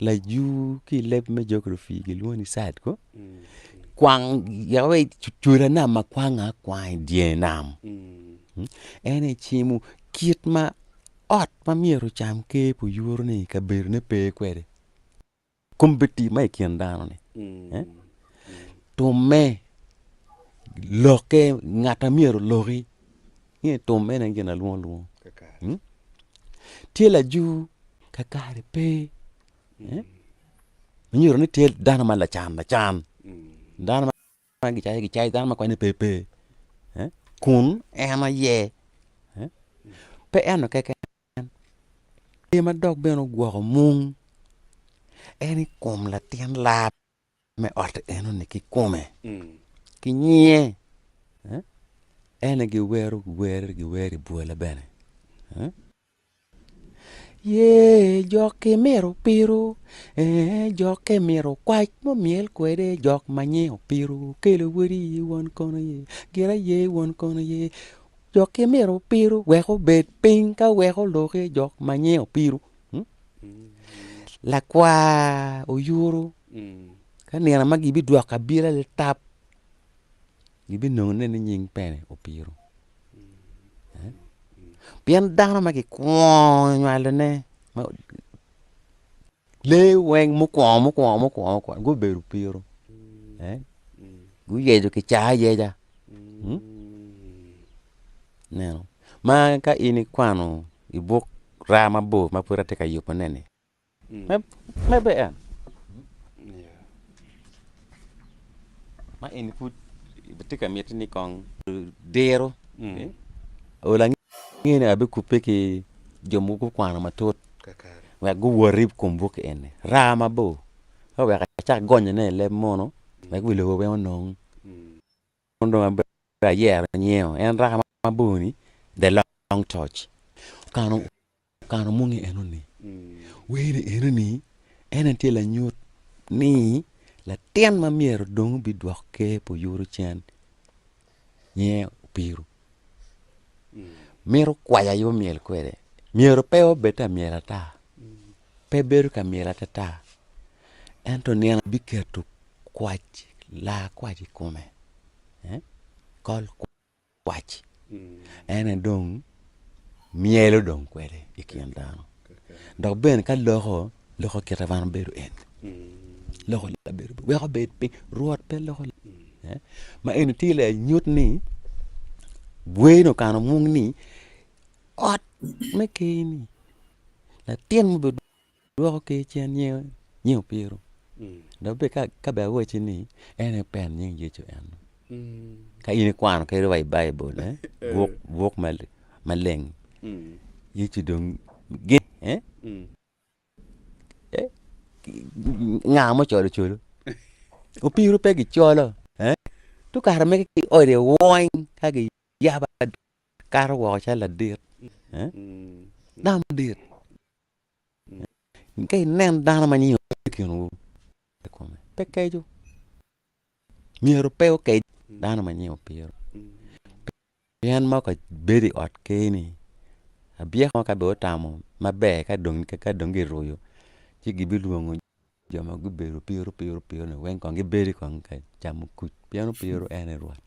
S7: lajur ki i leb me geography gilwongo ni sad ko kwang cula nam ma kwang akwanga i dye nam. En aye cimo kit ma ot ma myero ocam ker pa oyuro-ni kabedone pe kwede. Kombeddi ma i kin dano-ni, tumme, lokke, ngat ma myero oloki, nge tum ene gin alwongo lwongo. Tye lajur kakare pe, nyuto ni tye dano ma lacan lacan, dano ma gicayo gicayo, dano ma konye pe pe, kun en aye, pe eno keken. Tye ma dok bene ogwoko mung en i kom latin laa me ot enoni kikome ki nyinge en aye giwero wer giwero i bwola bene ye jok mito piro ee jok mito kwac mumyel kwede jok ma nyinge opiro kelo wodi won kono ye gire aye won kono ye Jok ki myero opiru wek obed piny ka wek oloki jok ma nyinge opiru. Lakwar oyuru ka nino ma gibidwoko abila litap gibinongo ne ni nying pene opiru. Pien dano ma gikwongo nywalone Lee weng mukwongo mukwongo mukwongo mukwongo gubedo opiru guyeco kicaa ayeca ineno ma ka in ikwano i buk raa mabor ma pud atye ka yubone-ni medde en ma eni pud atye ka miti ni kong diro olo ange ni abikubbe ki jo mogo gukwano matut. Wek guwoti i kom buk eni raa mabor ka wek acak gonyone i leb munu wek wi lobo weng onong dong abedo ayero nyinge en raa mabor ni the long torch okano mungi enoni wer-ni enoni en aye tye lanyut ni latin ma myero dong obidwok ker pa oyuto cen nyinge Opiru. Mito kwac aye omyel kwede myero pe obed ka myel ata pe bedo ka myel atata ento nino biketo kwac laa kwac i kome kol kwac en aye dong myelo dong kwede i kin dano dok bene ka loko loko kite ma bedo eni loko weko bed piny rwot pe loko Ma eni tye lanyut ni bweno okano mung ni ot me ker-ni latin ma obedo dwoko ker cen nyinge opiro dok bene ka bene awacci ni en aye pen nying Yecu eno ka in ikwano kadi wa i Baibul buk maleng Yecu dong Nga ma ocolo colo? Opiro pe gicolo to kare mege ki ode weng ka giyabo kato woko calo ladit dano madit ka inen dano ma nyinge i kinwu pe keco myero pe okec dano ma nyinge opiro. Pien ma ka bedo i ot ker-ni, abyeko ka bene otamo maber ka dong ka dong giruyo ci gibilwongo jo ma gubedo piro piro piro-ni weng kong gibedo kong ka camo kuc pien opiro en aye Rwot.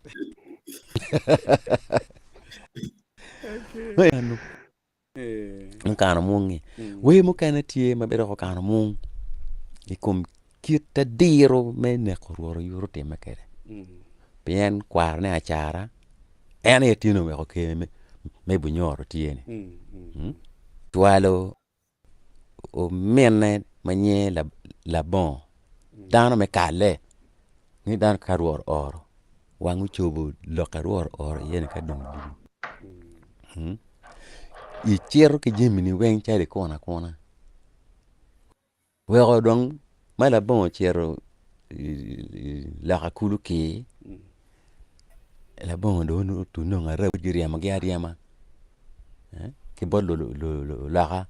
S7: Okano mung-ngi. Wer mukene tye ma bene dok okano mung i kom kit adiro me neko Rwot oyuto timme kwede pien kwarone acara en aye tye oweko ker me Bunyoro tye-ni cwalo ominne ma nyinge Labongo dano me kalle ni dano ka Rwot ooro wang ocobo lok a Rwot ooro iye ni ka dong ducu icito ki jamini weng calo ikuno akuna weko dong ma labongo ocito i loka kulu kir labongo dong onongo arem giryemogi aryema ki bot luloka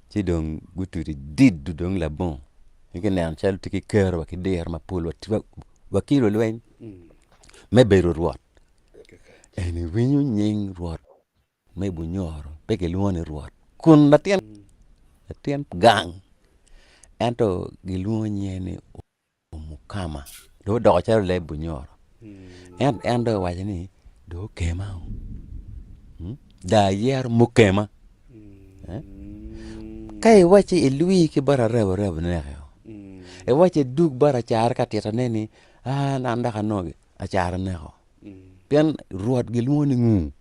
S7: ci dong gutuco dido dong labongo ci gineno calo tye ki kero wa ki diro mapol wa ki lulweny me bedo rwot en iwinyo nying rwot me Bunyoro pe gilwongo ni Rwot kun latin latin gang ento gilwongo nyinge ni Omukama dong odoko calo leb Bunyoro ento en dong owaco ni. Dong okema o. Dong ayero mukema. Ka iwacci ilwi ki bot arebo arebo neke o. Iwacci idug bot acara ka titone ni an an dok anongo acara neko. Pien Rwot gilwongo ni ngu.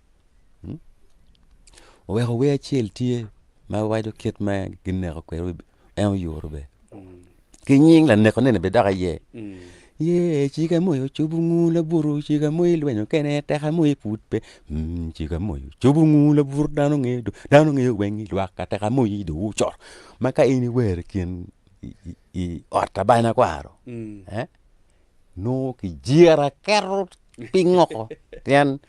S7: Oweko wer acel tye ma waco kit ma gineko kwede en oyuto bene. Ki nying laneko-ni bene dok iye. Ye cika moyo cobo ngu laburu cika moyo ilwenyo kene teka moyo ipud pe cika moyo cobo ngu laburu dano ngeyo do dano ngeyo weng i lwak ka teka moyo do ocoro ma ka in iwero i kin i ot abana kwaro nongo kijira keto piny woko pien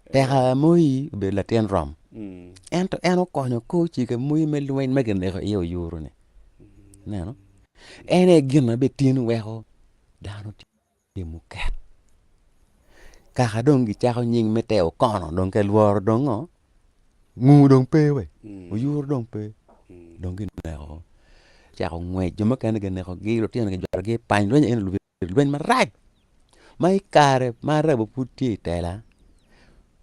S7: teka moi obedo latin rom ento en okonyo kor cika moi me lweny ma kineko iye oyuro-ni ineno en aye gin ma bene tin weko dano tye muket kaka dong gicako nying me te okono dong ka lworo dong ngo ngu dong pe we oyuro dong pe dong gineko cako ngwec jo mukene ginekogi lutino gijwatogi i pany lweny eni obedo lweny marac ma i kare ma Arabo pud tye i tela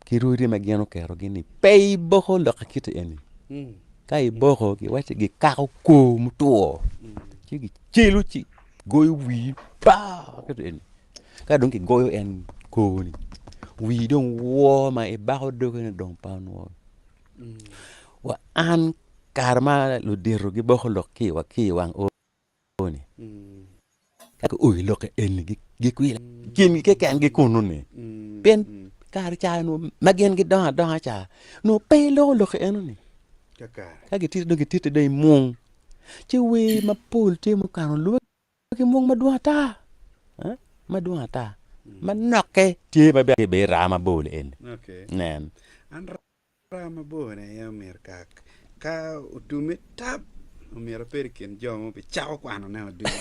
S7: ki rwodi ma gin oketogi ni pe iboko lok kiti eni ka iboko giwacci gikako kor mutwo ci gicelo ci goyo wii paa kiti eni ka dong kigoyo en kor-ni wii dong woo ma ibako dogi ni dong pe anwoyo wa an kare ma ludito giboko lok ki i wang ni ka guoyo lok eni gikwilo kingi kekengi kunu-ni pien kare ca nongo ma gin gidongo adonga ca nongo pe iloko lok eno-ni ka gitito dong gititi dong i mung ci wer mapol tye mukano lube ki mung madwong ata madwong ata manokke tye ma bene raa mabor eni nen.
S6: Raa mabor-ni aye omyero ka ka otumme tap omyero abed i kin jo ma obicako kwanone ducu.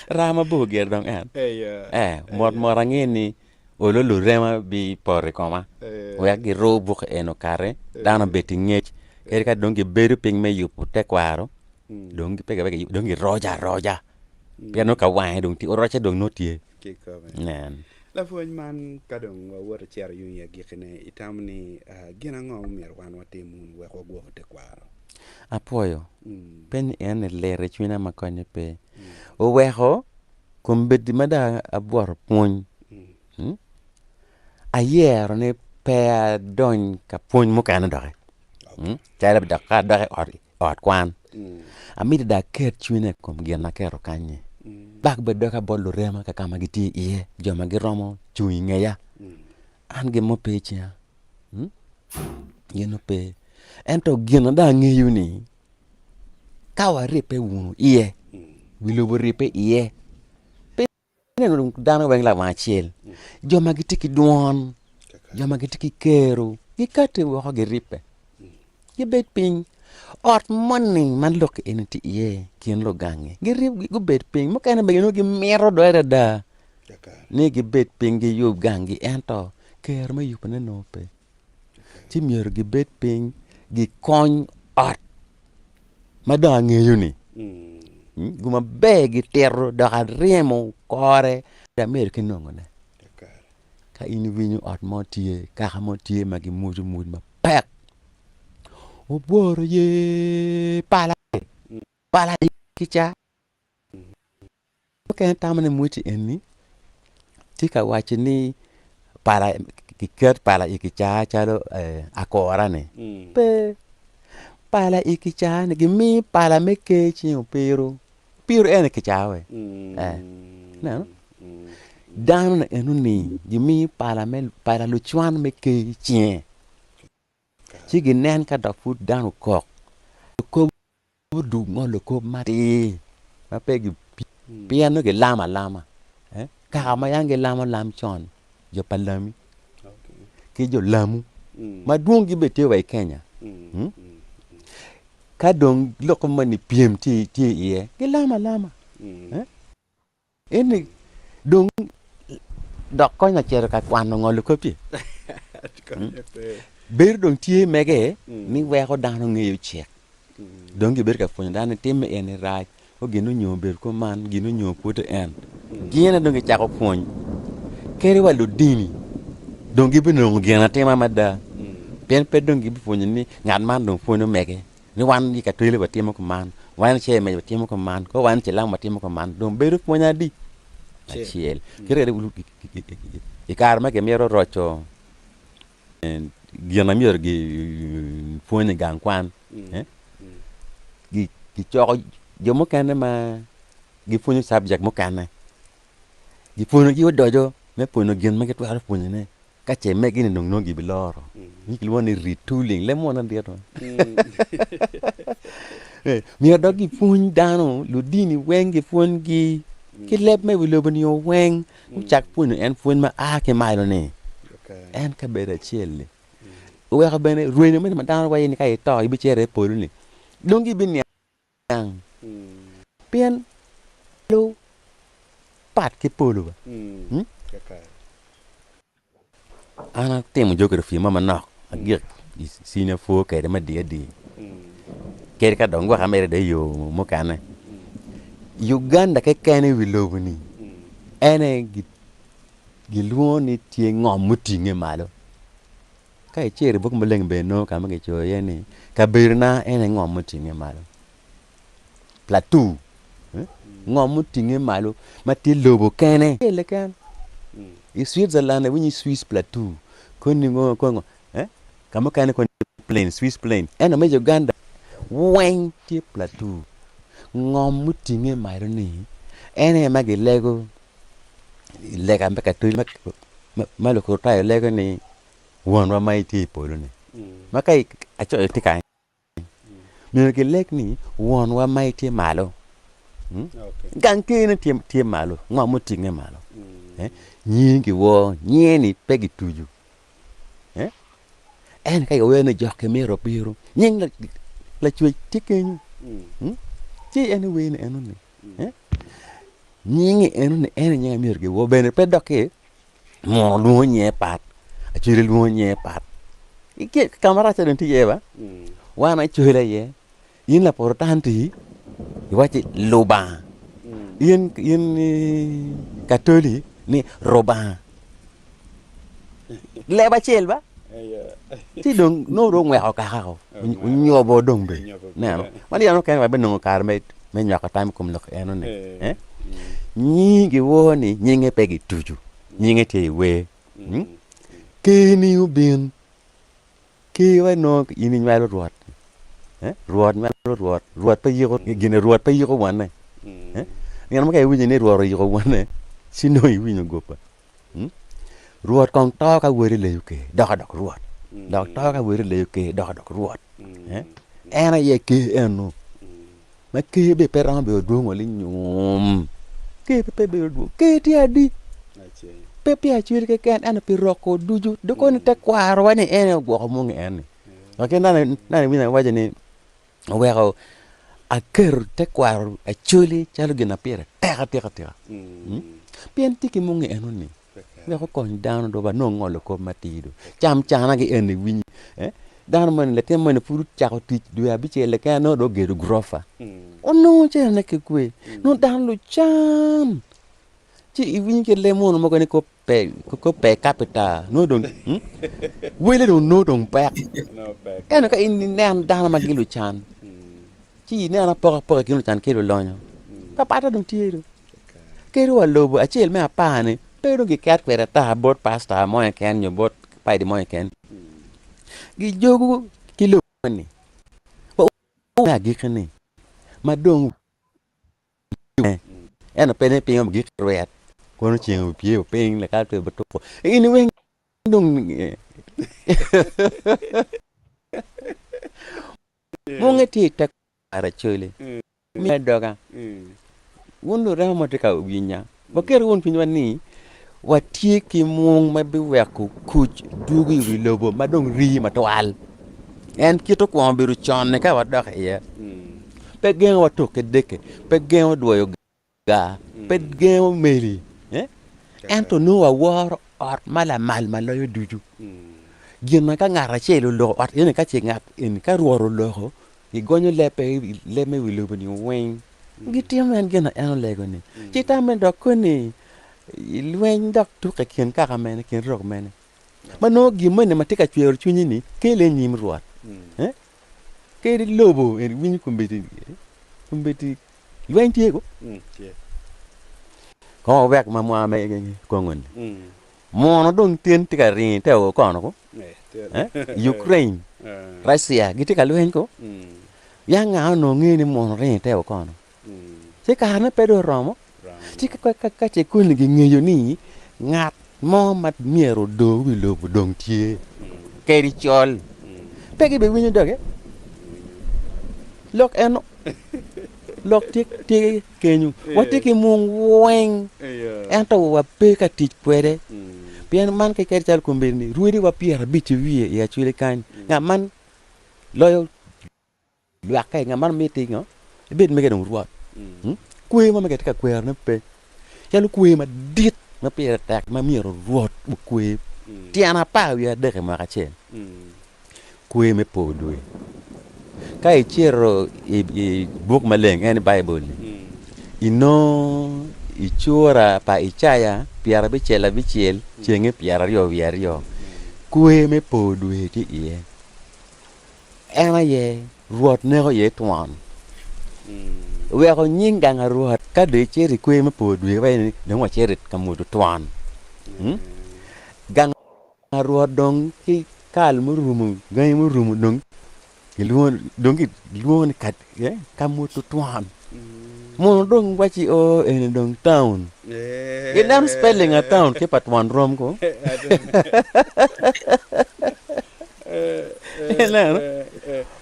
S7: Raa mabor gire dong en.
S6: Eya.
S7: Eh, mot mot ange ni olo lurema bipoto i koma wek giru bukke eni okati, dano obed ki ngec kadi ka dong gibedo piny me yubo tekwaro dong pe dong giroco aroca pien nongo ka wange dong tye orocce dong nongo tye.
S6: Kikome.
S7: Nen.
S6: Lapwony man, ka dong wawoto cito yung i agikkine, itamo ni gin ango ma myero wan watim wunu wek wagwok tekwaro?
S7: Apwoyo. Penyo en ni lit i cwinya ma konye pe. Oweko kombeddi ma dong abwoto pwony, ayero ni pe adony ka pwony mukene doki. Calo dok ka adok i ot ot kwan. Amito dong aket cwinya i kom gin ma aketo kany-nyi. Bak bed doka bot lurema ka ka ma gitye iye, jo ma giromo cung i ngeya. An gin mo pe i cinga, gin mo pe. Ento gin ma dong angeyo ni, ka waribbe wunu iye, wi lobo oribbe iye, pe Ineno dano weng lawang acel, jo ma gitye ki dwon, jo ma gitye ki kero gikati woko giribbe gibed piny. Ot moni ma lok eni tye iye i kin lugangi girib gubed piny mukene bene nongo gimito dong adada ni gibed piny giyub ganggi ento kero me yubone nongo pe ci myero gibed piny gikony ot ma dong angeyo-ni gin maber gitito dok aryemo kore amito ki nongone. Ka in iwinyo ot mo tye kaka mo tye ma gimwoco mwoc mapek obworo ye pala pala kica. Mukene tamo ni mweci eni tye ka waco ni pala kiket pala i kicaa calo akura-ni pe pala i kicaa-ni gimiyo pala me ker cing opiru opiru en i kicaa we ineno dano ni enoni gimiyo pala me pala lucwan me ker i cinge ci ginen ka dok pud dano okok. Odug ngolo kop matir ma pe pien nongo gilamo alama kaka ma yam gilamo lam con jo pa Lami ki jo Lamu madwonggi bene tye wa i Kenya ka dong lok moni pyem tye iye gilamo alama. Eni dong dok konya acito ka kwano ngolo kop-pi? Bedo dong tye mege ni weko dano ngeyo cik. Dong gibedo ka pwonyo dano ni timme eni rac, o gin onyo obedo kuman, gin onyo pwod en. Gin aye dong gicako pwony. Kadi wa ludini. Dong gibinongo gin atima mada, pien pe dong gibipwonyo ni ngat man dong pwonyo mege ni wan i Katoli watimo kuman, wan i Cemec watimo kuman, ko wan i Cilam watimo kuman. Dong bedo pwony adi? Acel. Kit i kare ma gimito roco gin ma myero gipwony i gang kwan, gicoko jo mukene ma gipwonyo cabjek mukene, gipwonyogi odoco me pwonyo gin ma gitwero pwonyone ka ce megi-ni dong nongo gibiloro. Nyo kilwongo ni retooling, leb munu adit ma. Myero dok gipwony dano, ludini weng gipwonygi ki leb me wi lobo-ni weng, gucak pwonyo en pwony ma a ki malo-ni. En kabedo acel-li. Oweko bene rwenyo meno ma dano waco ni ka ito ibicito i polo-ni dong gibiniang. Pien polo pat ki polo ba. An atimo geography mo manok agik i senior four kwede me adi adi kadi ka dong gwok amedde i yo mukene. Uganda keken i wi lobo ni en aye gilwongo ni tye ngom mutinge malo. Ka icito i buk maleng bene inongo ka ma kicoyo iye ni, Kabedona en aye ngom mutingnge malo, plateau, ngom mutingnge malo ma tye lobo kene. I Switzerland iwinyo ni Swiss plateau, koni ngo koni ngo, ka mukene koni plain, Swiss plain, ento me Uganda weng tye plateau. Ngom mutingnge malo-ni en aye ma gilego i lega me katoli ma Lukricitayo lego ni Wonwa ma itye i polo-ni. Ma ka acoyo tye kany, myero gileg ni Wonwa ma itye malo. Gang ker-ni tye malo, ngo mutinge malo? Nyingi giwor, nyinge-ni pe gituco. Ento ka giwero ni jok gimito bino, nying Lacwec tye kenyo. Ci en wer ni enoni. Nyinge enoni en aye nying ma myero giwor bene pe dok ki muno lwongo nyinge pat, acwele lwongo nyinge pat. Ka marac-ca dong tye iye ba, wan acwele aye, in laprotanti iwacci Lubanga, in Katoli ni Rubanga. Leb acel ba ci dong nongo dong ongweko kaka o onyobo dong be ineno ma nino mukene wabinongo kare me nywako tam i kom lok eno ni nyingi giwor ni nyinge pe gituco nyinge tye i wer ker-ni obin ker wa nongo in inywalo Rwot Rwot nywalo Rwot Rwot pe yiko gine Rwot pe yiko wonne nino mukene iwinyo ni Rwot oyiko wonne ci nongo iwinyo goba. Rwot kong to ka wode leyo ker dok adok Rwot, dok to ka wode leyo ker dok adok Rwot. En aye ker eno ma ker bene pe romo bedo dwong wa linyum, ker pe bedo dwong, ker tye adi? Pe pi acwali keken ento pi roko ducu dok kono tekwarowa ni en aye ogwoko mung en ni. Dok ki nene iwinyo awaco ni oweko aketo tekwaro Acholi calo gin ma pire tek atika tika pien tye ki mungi enoni wek okony dano dong wanong ngolo kop matir dong cam cana ki eni iwinyo dano moni latin moni pud ocako tic dwe abicel keken nongo dong ogedo gurofa onongo cene ki kwe nongo dano lucam ci iwinyo kit lee munu mogo ni kop pe kapita nongo dong wele dong nongo dong pek ento ka in inen dano ma gin lucan ci inen apokapoka i kin lucan ki lulonyo papatta dong tye do kadi wa lobo acel me apar-ni pe dong giket kwede ata bot pasta mo keken nyo bot padi mo keken gijogo ki lobo-ni wa me agikki-ni ma dong Ento pe ni piny ogik rwet kono ceng opye piny lakal pe otuko in weng dong munge tye i tekwaro Acholi me doga wun lurema ma tye ka winya waket wun cwinywa ni watye ki mung ma biweko kuc dwogo i wi lobo ma dong rii matwal. En kit okwongo bedo con-ni ka wadok iye. Pe gengo wa tuk ki deke, pe gengo dwoyo gar, pe gengo meli, ento nongo waworo ot ma lamal ma loyo ducu. Gin ma ka ngat acel oloko ot eni ka ce ngat eni ka Rwot oloko, gigonyo lebbe leb me wi lobo-ni weng, gitimo en gin ma en olego-ni. Ci tamme dok koni lweny dok tukke i kin kaka mene, i kin rok mene? Ma nongo gin moni ma tye ka cwero cwinyi-ni kele i nyim Rwot. Eh? Kadi lobo eni winyo kombeddi, kombeddi lweny tye ko. Kong wawek ma mwa me Congo-ni. Muno dong tin tye ka ringo i te okono ko. Eh? Ukraine, Russia gitye ka lweny ko. Ya nga onongo ngeyo ni muno ringo i te okono? Ci karene pe dong oromo. Ci ka ce koni gingeyo ni ngat mo ma myero odor wi lobo dong tye kadi col, pe gibiwinyo doge. Lok eno, lok tye tye kenyo. Watye ki mung weng, ento wape ka tic kwede. Pien man kadi calo kombeddi-ni, rwodiwa pyerabic ki wiye i Acholi kany, ngat man loyo Lwakke, ngat man miti ngo? Ibed mege dong rwot. Kwer mo ma kitye ka kwerone pe. Calo kwer madit ma pire tek ma myero rwot okwer tyen 13 i mwaka acel. Kwer me po dwe. Ka icito i buk maleng en ni Baibul-li, inongo i cura pa Icaya 56 cenge 22, kwer me po dwe tye iye. En aye Rwot neko iye twon, weko nying gang a Rwot. Ka dong icito i kwer me po dwe iwaco ni dong wacito ka mwodo twon. Gang a Rwot dong ki kal murumo, gangi murumo dong gilwongo ni ka mwodo twon. Muno dong wacci oo eni dong town. Ineno spelling a town ki pa twon rom ko. Ineno?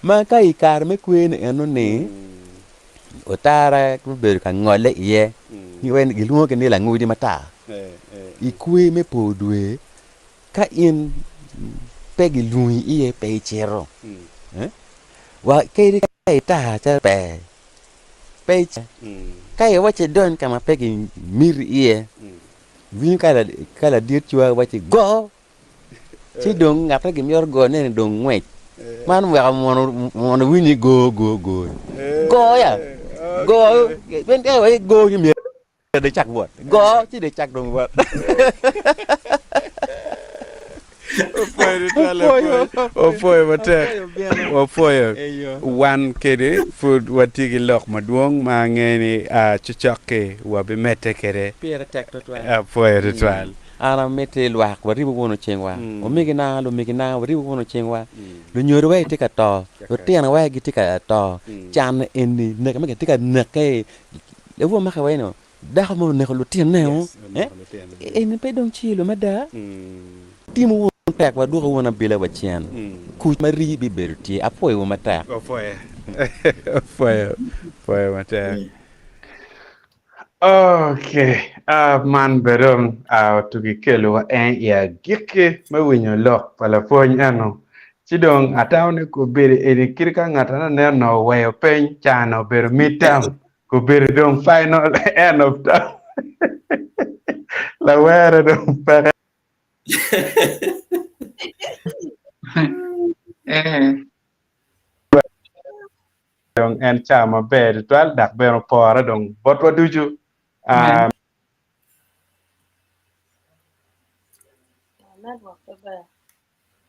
S7: Ma ka i kare me kwer-ni eno-ni, otara gubedo ka ngole iye, gilwongo ki ni langudi matar. I kwer me por dwe, ka in pe gilwongi iye pe icito. Wa kadi ka itar calo pee, pe icito. Ka iwacci idony ka ma pe gimiti iye, iwinyo ka ladit cwari wacci go! Ci dong ngat ma gimito goyone-ni dong ngwec. Man weko mono iwinyo ni go go go. Go ya! Go! Pien ka iwaco ni go ci myero dong icak wot. Go ci dong icak dong wot.
S1: Opwoyo matek. Wapwoyo. Wan kede pud watye ki lok madwong ma angeyo ni cokcok-ki wabimedde kwede.
S7: Pire tek tutwal.
S1: Apwoyo tutwal.
S7: An amiti lwak waribu wunu cingwa, omegina, lumegina, waribu wunu cingwa. Lunyodowa gitye ka to, lutinowa gitye ka to, can eni neke ma gitye ka neke. Lawor make wa eno, dako mo oneko lutinne-o, eni pe dong cilo mada? Timo wunu tek wadwoku wunu abila wa cen, kuc ma rii bibedo tye. Apwoyowu matek.
S1: Apwoyo, apwoyo matek. Ok, ah, man bene dong ah, otugi kelowa en i agikki me winyo lok pa lapwony eno. Ci dong atamo ni kobedo eni kit ka ngat aneno onongo oweyo peny ca-ni obedo mid term, kobedo dong final end of term. Lawere dong peke.
S4: Eh.
S1: Dong en cawa maber tutwal dok bene opore dong botwa ducu.
S4: Amen.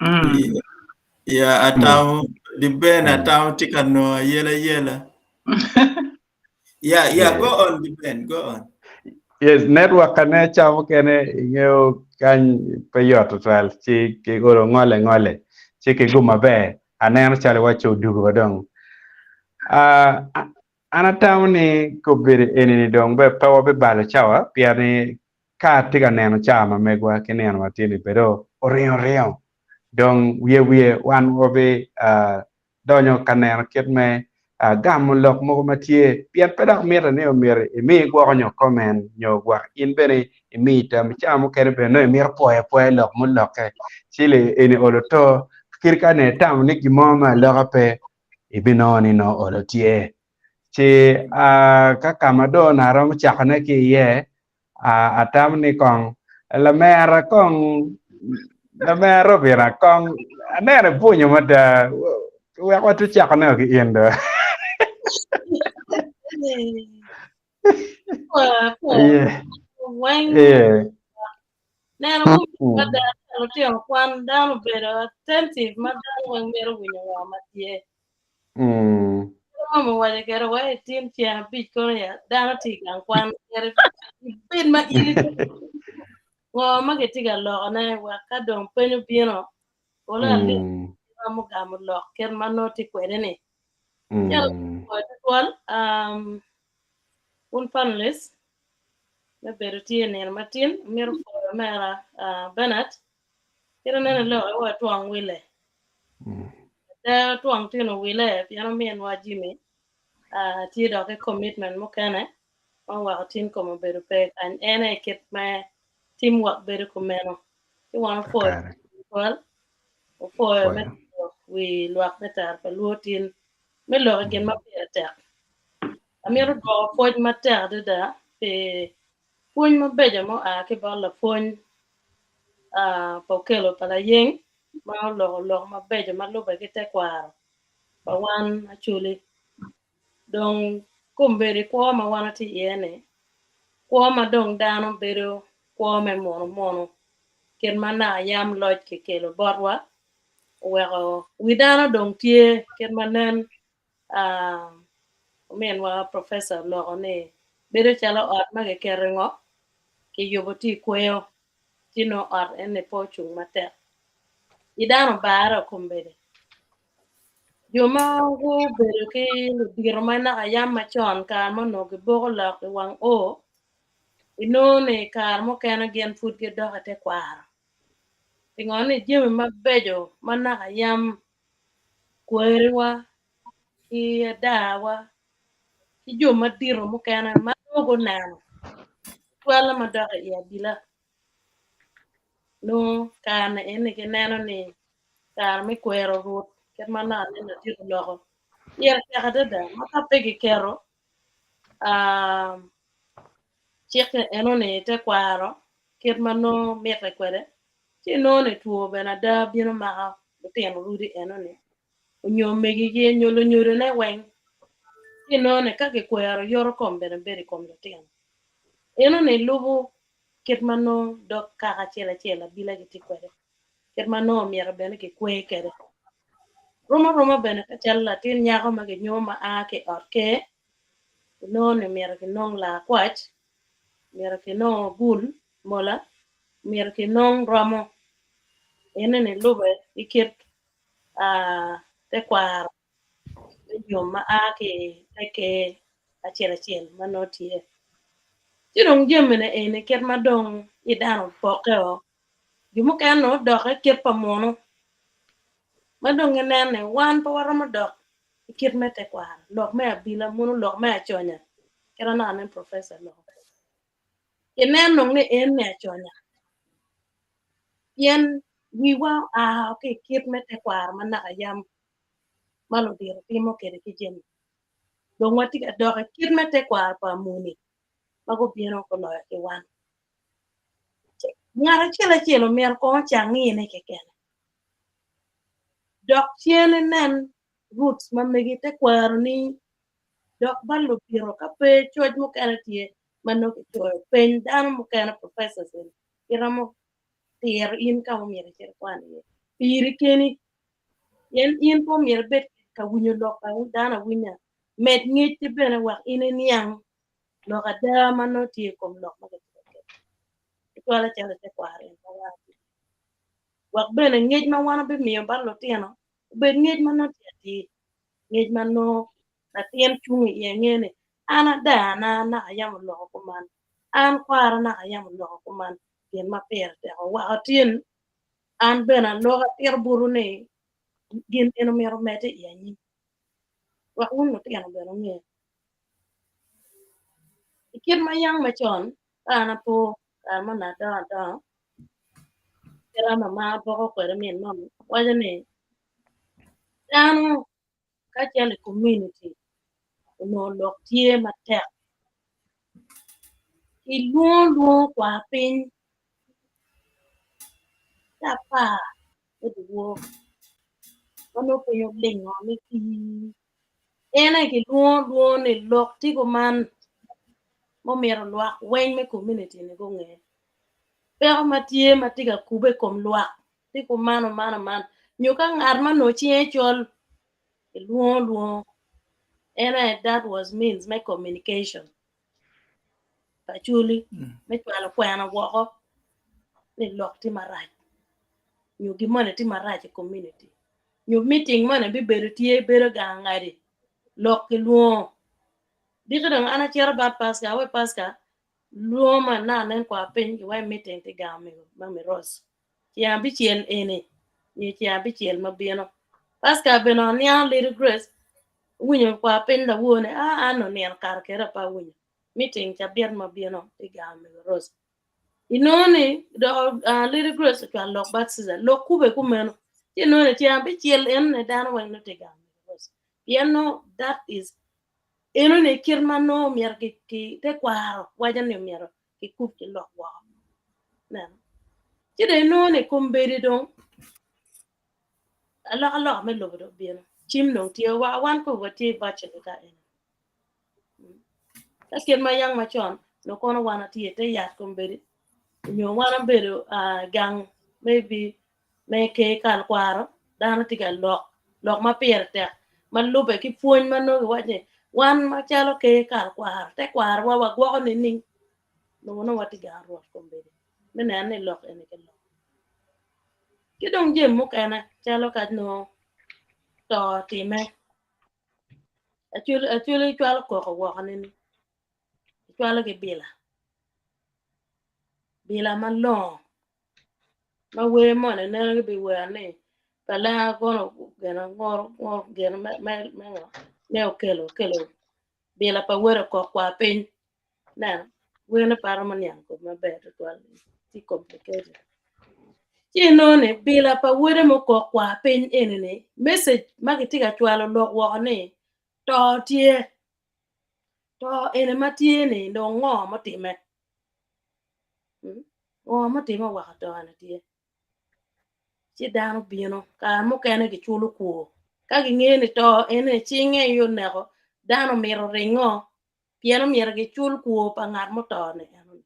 S4: Mm.
S3: Ya atamo di Ben atamo tye ka nongo ayela yela. Yeah, yeah, go on di Ben, go on.
S1: Yes, network ane ca mukene ingeyo kany pe yot tutwal ci kigolo ngole ngole ci kigum maber aneno calo iwaco odugo wa dong. Ah, an atamo ni kobedo eni ni dong be pe wabibalo cawa pien ni ka atye ka neno cawa ma megwa ki nino ma tye ni bedo oringo ringo dong wiye wiye wan wabi ah, donyo ka neno kit me gamo lok mogo ma tye, pien pe dok mitte ni omyero imi gwoko nyo komen nyo gwok in bene imi tam. Cawa mukene bene nongo imito pwoyo apwoya lok mulokke ci eni olo to kit ka ne itamo ni gin mo me aloka pe ibinongo ni nongo olo tye. Ci ka ka ma dong onongo aromo cakone ki iye Atamo ni kong lamera kong lamera obina kong aneno ibwunyo mada wek watye cako neno ki in do.
S2: Weng
S1: Yeah.
S2: neno mada. Lutino kwan dano obedo attentive ma dano weng mito winyo ngo ma tye. Mama owaco kede wa i tin ceng abic kono ya dano tye i gang kwan myero ibed ma in ngo ma gitye ka lokone wek ka dong peny obino olo alip romo gamo lok kit ma nongo tye kwede ni. Calo tutwal un panelist me bedo tye i nino matin amito pwoyo omera Bernard kit aneno iloko wa twong wile ada twong tino wile pien ominwa Jimmy tye dok ki commitment mukene ma oweko tin kome obedo pe kany en aye kit me team work bedo kumeno ci wan opwoyo tutwal opwoyo me wi lwak me tero pa luo tin me lok i gin ma pire tek. Amito dwoko pwoc matek adada pi pwony mabeco ma oa ki bot lapwony pa Okello pa Layeng ma oloko lok mabeco ma lubbe ki tekwaro pa wan Acholi. Dong kombeddi kwo ma wan watye iye-ni, kwo ma dong dano bedo kwo me munu munu kit ma naka yam loc kikelo botwa oweko wi dano dong tye kit ma nen ominwa professor oloko ni bedo calo ot ma kiketo i ngo kiyubo tye i kweyo ci nongo ot eni pe ocung matek. I dano obare kombeddi jo ma gubedo ki ludito ma naka yam macon kare ma onongo giboko lok i wang oo inongo ni kare mukene gin pud gidok i tekwaro pingo ni jami mabeco ma naka yam kweriwa ki adawa ki jo madito mukene ma nongo guneno tutwalle ma dok i abila nongo kare eni gineno ni kare me kwero rut kit ma naka nen ladit oloko pire tek adada ma ka pe kiketo cik enoni i tekwaro kit ma nongo mitte kwede ci inongo ni two bene ada bino mako lutino rudi enoni onyo omegigi nyo lunyodone weng ci inongo ni ka kikwero yoto kom bene bedo i kom lutino enoni lubo kit ma nongo dog kaka acel acel abila gitye kwede kit ma nongo omyero bene kikwer kwede. Rom aroma bene ka calo latin nyako ma kinyomo ma a ki i ot ker inongo ni myero kinong laa kwac, myero kinong ogul mola, myero kinong romo enoni lube ki kit tekwaro me nyom ma a ki i te ker acel acel ma nongo tye. Ci dong jamine eni kit ma dong i dano opokkeo jo mukene nongo odok i kit pa munu ma dong gineno ni wan pe waromo dok i kit me tekwaro lok me abila munu lok me aconya kit ma naka nen professor oloko kwede inen dong ni en ni aconya pien wiwa oa ki i kit me tekwaro ma naka yam ma ludito timo kwede ki jami dong watye ka dok i kit me tekwaro pa muni ma gubino guloyo ki wan. Ngat acel acel omyero kong ocak ngine kekene dok cen inen roots ma megi tekwaroni dok ba ludito ka pe coc mukene tye ma nongo kicoyo peny dano mukene professors eni giromo tiro in ka ma myero icit ikwan iye piri keni pien in pe omyero ibed ka winyo lok pa dano awinya med ngecci bene wek in iniang lok ada ma nongo tye i kom lok ma kitye ka keto tutwalle calo i tekwaro eni ma wan watye kwede wek bene ngec ma wan wabimiyo bot lutino obed ngec ma nongo tye atir ngec ma nongo latin cung iye ngeyo ni an adana naka yam oloko kuman an kwara naka yam oloko kuman gin ma pire tek oweko tin an bene aloko atito botwu ni gin eni myero omedde i anyim wek wun lutino bene wunge. I kit ma yam macon ka an apo kare ma onongo adongo adonga kit ma mama boko kwede min mama waco ni dano ka calo i komuniti onongo lok tye matek kilwongo lwongo kwar piny ki apar me dyewor ma nongo piny olingo ni pii En aye kilwongo lwongo ni lok tye kuman ma omyero lwak weng me komuniti ni gunge. Peko ma tye ma tye ka kube i kom lwak tye kuman oman oman nyo ka ngat ma onongo cinge col kilwongo lwongo en aye that was means me communication pa Acholi me cwalo kwena woko ni lok tye marac nyo gin moni tye marac i community nyo meeting moni bibedo tye bedo gang ngadi lok kilwongo diki dong an acito bat Pasca awe Pasca lwongo ma na nen kwa piny giwaco meeting tye gang omego mami Rose ceng abicel eni nyo ceng abicel ma bino Pasca bene oniango Lady Grace owinyo kwa piny lawor ni aa an onino kare kede pe awinyo meeting cabit ma bino tye gang omego Rose inongo ni dok Lady Grace ocwalo lok bot Caesar lok kube kumeno ci inongo ni ceng abicel enoni dano weng nongo tye gang omego Rose pien nongo that is enoni kit ma nongo myero ki tekwaro waco ni myero kikub ki lok woko ineno ci dong inongo ni kombeddi dong alokaloka me lobo dong obino cim dong tye wa wan kong watye virtually ka eni ka kit ma yang macon nongo kono wan atye ite yat kombeddi nyo wan obedo gang maybe me ker kal kwaro dano tye ka lok lok ma pire tek ma lube ki pwony ma nongo giwaco ni wan macalo ker kal kwaro tekwarowa wagwoko nining nongo nongo watye gang rwot kombeddi me neno ni lok eni kiloko. Ki dong jami mukene calo ka nongo to otime acwali cwalo koko woko nining icwalo ki bila, bila malongo ma wer moni neno gibiwero ni kalenga kono gin gin me ngo me okelo okelo bila pa wode okok kwar piny ineno werne pe aromo niang kome maber tutwal tye complicated ci inongo ni bila pa wode ma okok kwar piny eni ni message ma kitye ka cwalo lok woko ni to tye to eni ma tye ni dong ngo mutime ngo mutime oweko to eni tye ci dano bino kare mukene giculo kwor ka gingeyo ni to eni cinge aye oneko dano omito ringo pien omyero gicul kwor pa ngat muto ni enoni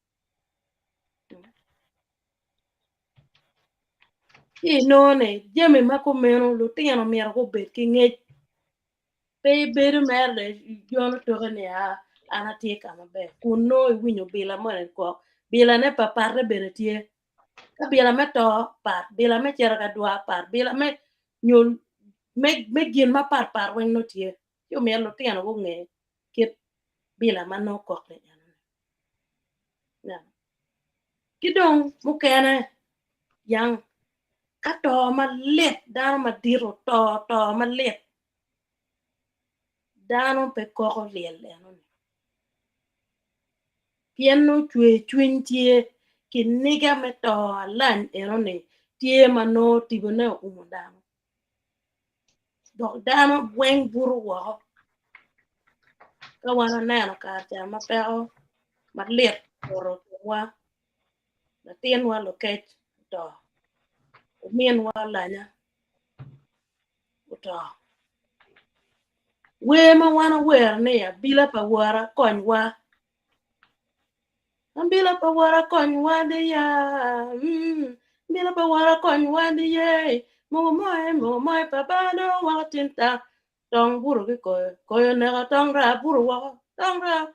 S2: ci inongo ni jami ma kumeno lutino myero gubed ki ngec Pe ibedo mere ijono toke ni aa an atye ka maber kun nongo iwinyo bila moni kok bilane papatte bene tye ka bila me to pat bila me cito ka dwar pat bila me nyo me gin mapat pat weng nongo tye ci omyero lutino gunge kit bila ma nongo kok ni enoni ki dong mukene yang ka to malit dano madit oto to malit dano pe koko lyel enoni pien nongo cwer cwiny tye kiniga me to alany enoni tye ma nongo tipone oumo dano dok dano weng buto woko ka wan waneno kare ca ma peko malit opoto i komwa latinwa lukec oto ominwa alanya oto wer ma wan owero ni abila pa wora konywa abila pa wora konywa diya abila pa wora konywa diye mogo moe mogo moe pa bano woko tin ta tong buto ki koyo koyo neko tong raa buto woko tong raa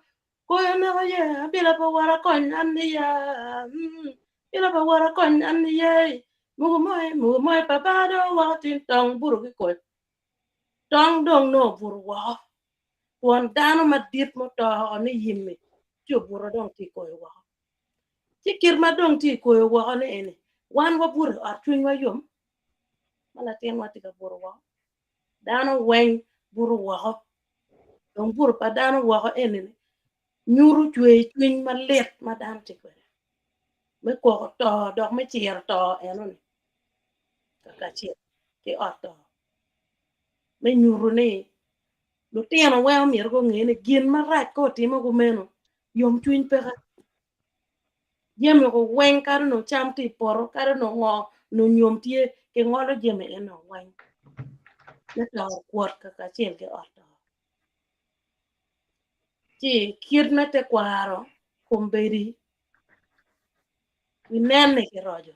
S2: Koyo neko ye, abila pa wora kony an niya, abila pa wora kony an niye, mugo moe, mugo moe pa ba dong woko tin tong buto ki koyo. Tong dong nongo obuto woko. Twon dano madit muto oko ni yimmi ci obuto dong tye koyo woko. Ci kit ma dong tye koyo woko ni eni, wan wabuto i ot cwinywa yom ma latinwa tye ka buto woko. Dano weng buto woko. Dong buto pa dano woko eni-ni nyuto cwer cwiny malit ma dano tye kwede me koko to dok me ciro to enoni kakacel ki ot to me nyuto ni lutino weng omyero gunge ni gin marac ka otimo kumeno yomcwiny peke. Jami weng kadi onongo cam tye i poto kadi onongo ngo onongo nyom tye kingolo jami eno weng me to kwot kacel ki ot to. Ci kit me tekwaro kombeddi. Inen ni kiroco.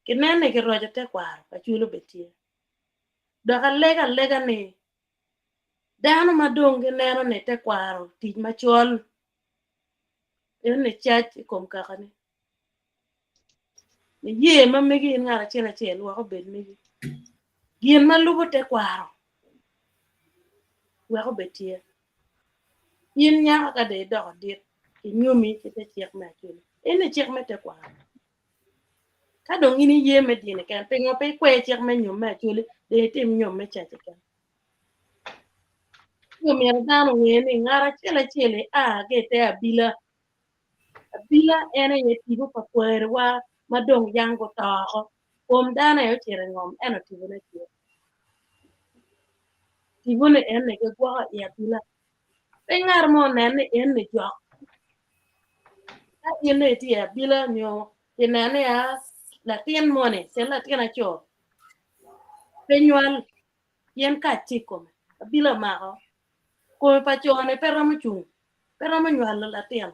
S2: Kinen ni kiroco tekwaro pa Acholi obed tye. Dok alego alega ni dano ma dong gineno ni tekwaro tic macol eno ni cac i kom kakani. Niye ma megi in ngat acel acel wek obed megi. Gin ma lubo tekwaro wek obed tye. In nyako ka dong idoko dit, kinyomi ki te cik me Acholi. Eni cik me tekwaro. Ka dong in iye me dini keken, pingo pe ikwer cik me nyom me Acholi dong itim nyom me cac keken? Ci omyero dano onge ni ngat acel acel ia ki i te abila. Abila en aye tipo pa kwariwa ma dong yang guto oko. Kom dano aye ocito i ngom ento tipone tye. Tipo-ni eni gigwoko i abila. Pe ngat mo onen ni en-ni jok. Ka in dong itye i abila nyo kineno ni a latin moni, cel latin aco pe nywal pien kac tye i kome, abila omako, kome pa co-ni pe romo cung, pe romo nywalo latin.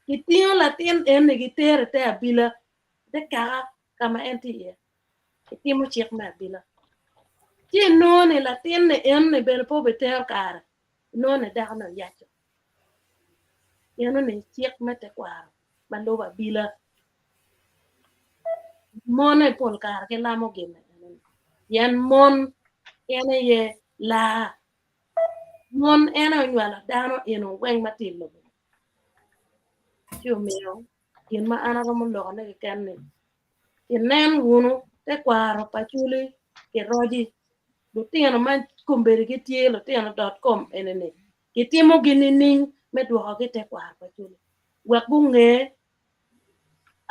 S2: Kitingo latin eni gitero i te abila, i te kaka ka ma en tye iye. Itimo cik me abila. Ci inongo ni latin-ni eni bene pe obitero kare, inongo ni dako-ni oyaco. Eno-ni cik me tekwaro ma lubo abila. Mon aye pol kare gilamo gin eno-ni pien mon en aye laa, mon en aye onywalo dano eno weng ma tye i lobo-ni. Ci omiyo gin ma an aromo lokone keken ni Inen wunu tekwaro pa Acholi ki roci, lutino ma kombeddi gitye lutino dot kom eni-ni kitimogi nining me dwokogi i tekwaro pa Acholi wek gunge?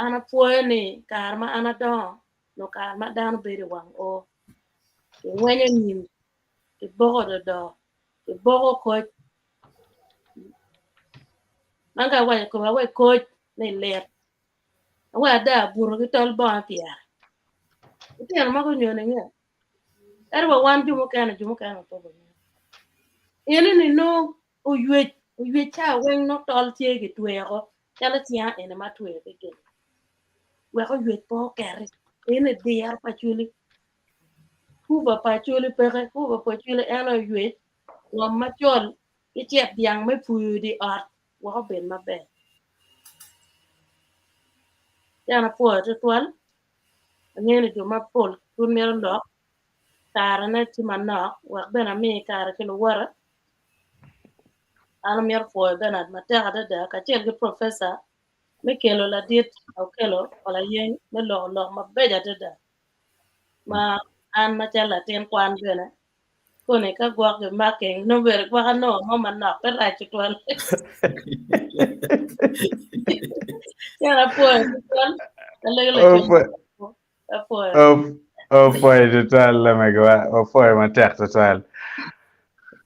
S2: An apwoyo ni kare ma an adongo nyo kare ma dano bedo i wang oo, kingwenyo nyim, kiboko dodo, kiboko koc, man ka awaco i kome awaci koc ni lit. Awe ada abuto ki tol bongo i pyere. Lutino ma gunyone nge. Ento wa wan jo mukene, jo mukene pe gungeyo. Eni ni nongo oywec, oywec ca weng nongo tol tye gitweko calo cinga eni ma atweyo ki gin. Wek oywec pe oketi. Eni diro pa Acholi. Kuba pa Acholi peke, kuba pa Acholi en aye oywec, ngom macol ki cet dyang me puyo i di ot wek obed maber. Ci an apwoyo tutwal, angeyo ni jo mapol pud mito lok, karene tye manok wek bene ami kare ki luwota. An amito pwoyo Bernard matek adada kacel ki professor me kelo ladit Okello Olayeng me loko lok mabeco adada ma an macalo latin kwan bene Koni ka gwok gimaki nongo bedo gwok anongo mo manok pe rac tutwal. Cen apwoyo tutwal. Alego lacen. Apwoyo.
S1: Opwoyo tutwal lamegiwa, opwoyo matek tutwal.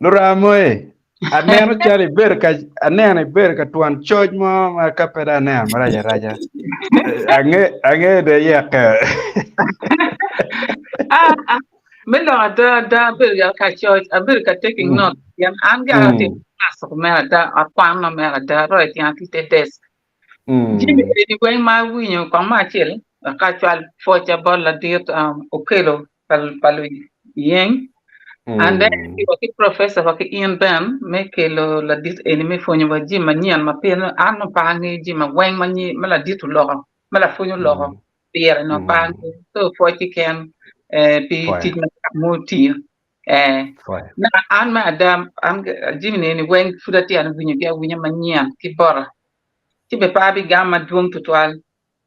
S1: Luram oi, aneno calo ibedo ka aneno ibedo ka twon coc mo ma ka pe dong aneno marac araca. Ange ange de yeke.
S4: Ah, ah, Me lok ada, ada abedo ga ka coc, abedo ka taking mm. note, pien an ga mm. atimo class me ada, ot kwan ma mere ada, royo tyen atye te desk. Mm. Jami eni weng ma awinyo kong me acel, ka acwal pwoca bot ladit um, Okello pa, pa luyeng, mm. and then wa ki professor wa ki in Ben me kelo ladit eni me pwonyo wa jami manyen ma pien an pe angeyo jami ma weng ma ladit oloko, ma lapwony oloko. Mm. pire no pe angeyo so pwoc keken pi tic matek ma otiyo na an me ada an jami ni eni weng pud atye ka winyo gi awinya manyen ki bota ci bene pe abigamo madwong tutwal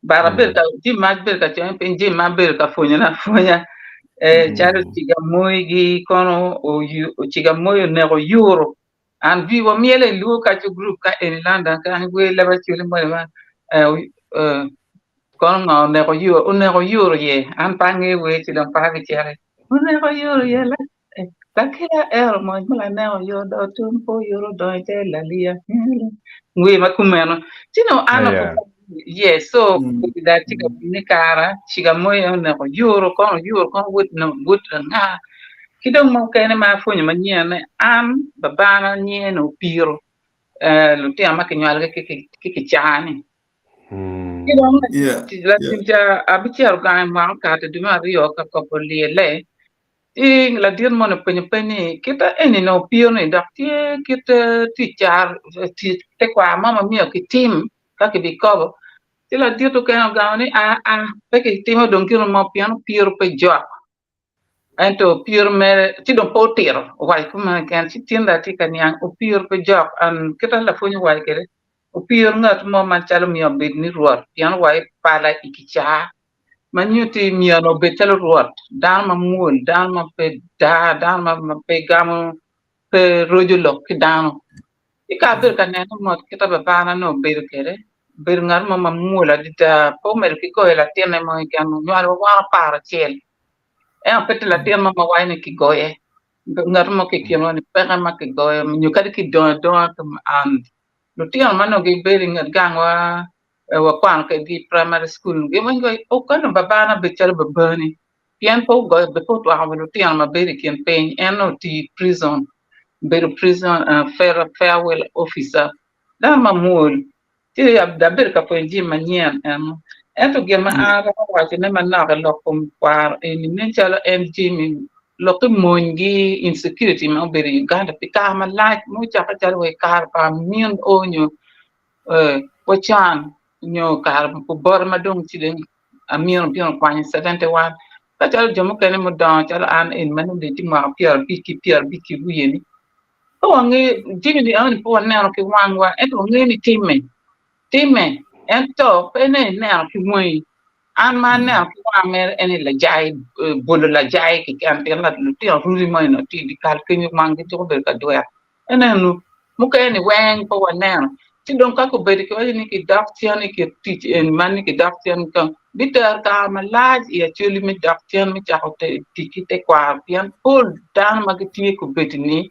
S4: but abedo ka jami ma abedo ka coyo piny jami ma abedo ka pwonyone apwonya calo ciga moi gi kono ciga moi oneko oyuro An vi wamyelo i luo kaco group ka eni London ka an wer leb acoli moni ma kono ngo oneko yuro oneko yuro ye an pe angeyo wer ci dong pe abicito oneko yuro ye lakila ero mony ma laneko yo do tum po yuro donyo ite laliya wer ma kumeno ci nongo an ye so da tye ka winyo ni kara ciga moyo oneko yuro kono yuro kono wod wod anga Ki dong mukene ma apwonyo manyen ni an babana nyinge ni Opiro, lutino ma kinywalogi ki kicaa-ni. Ci dong latic ca abicito gang i mwaka okato i dwe me aryo ka kobo lyelle, ci ladit moni openyo peny ni, Kite eni nongo opiro-ni dok tye kit tic car tic tekwaro mo ma myero kitim ka kibikobo? Ci ladit okene ogamo ni, Aa, pe kitimo dong gin mo pien opiro pe jok. Ento opiro mere ci dong pe otito owaco kumeno keken ci tin dong atye ka niang opiro pe jok and kita lapwony owaco kwede opiro ngat mo macalo myero obed ni rwot pien owaco pala i kicaa ma nyutti myero obed calo rwot dano ma mwol dano ma pe daa dano ma pe gamo pe roco lok ki dano ci ka abedo ka nene mot kita babana nongo obedo kwede obedo ngat mo ma mwol adada pe omedo ki goyo latinne mo keken onywalo wa wan aparacel Ento pe tye latin mo ma waco ni kigoye, ngat mo ki i kinwa ni peke ma kigoyo nyo kadi kidongo adonga lutino ma nongo gibedo i nget gangwa wakwano kwedgi i primary school gin weng giwaco ok ento babana obedo calo babani pien pe ogoyo pe otwako wa lutino ma bedo i kin piny en nongo otiyo i prison obedo prison farewell officer dano mamwol. Ci abedo ka pwonyo jami manyen eno. Ento gin ma an aromo wacone manok i lok kom kwaro eni nen calo en jami lok ki monygi insecurity ma obedo i Uganda pi kare malac ma ocakke calo wa i kare pa Amin o nyo Wacan nyo kare pa Obote ma dong ci dong Amin obino okwanyo 71 ka calo jo mukene mudongo calo an eni ma nongo dong tye mwaka pyerabic ki pyerabic ki wiye-ni Pe wangeyo jami-ni enoni pe waneno ki wangwa ento wangeyo ni timme, timme ento pe ni ineno ki wangi. An ma aneno ki wanga mere en ni lajai bolo lajai keken pien lutino rudi moni onongo tye i dye kal kenyo wanggi tuko bedo ka dwek en eno mukene ni weng pe waneno ci dong ka gubedo kiwaco ni kidok cen i kit tic eni man ni kidok cen bitero kare malac i acholi me dok cen me cako tic ki tekwaro pien pol dano ma gitye kobeddi-ni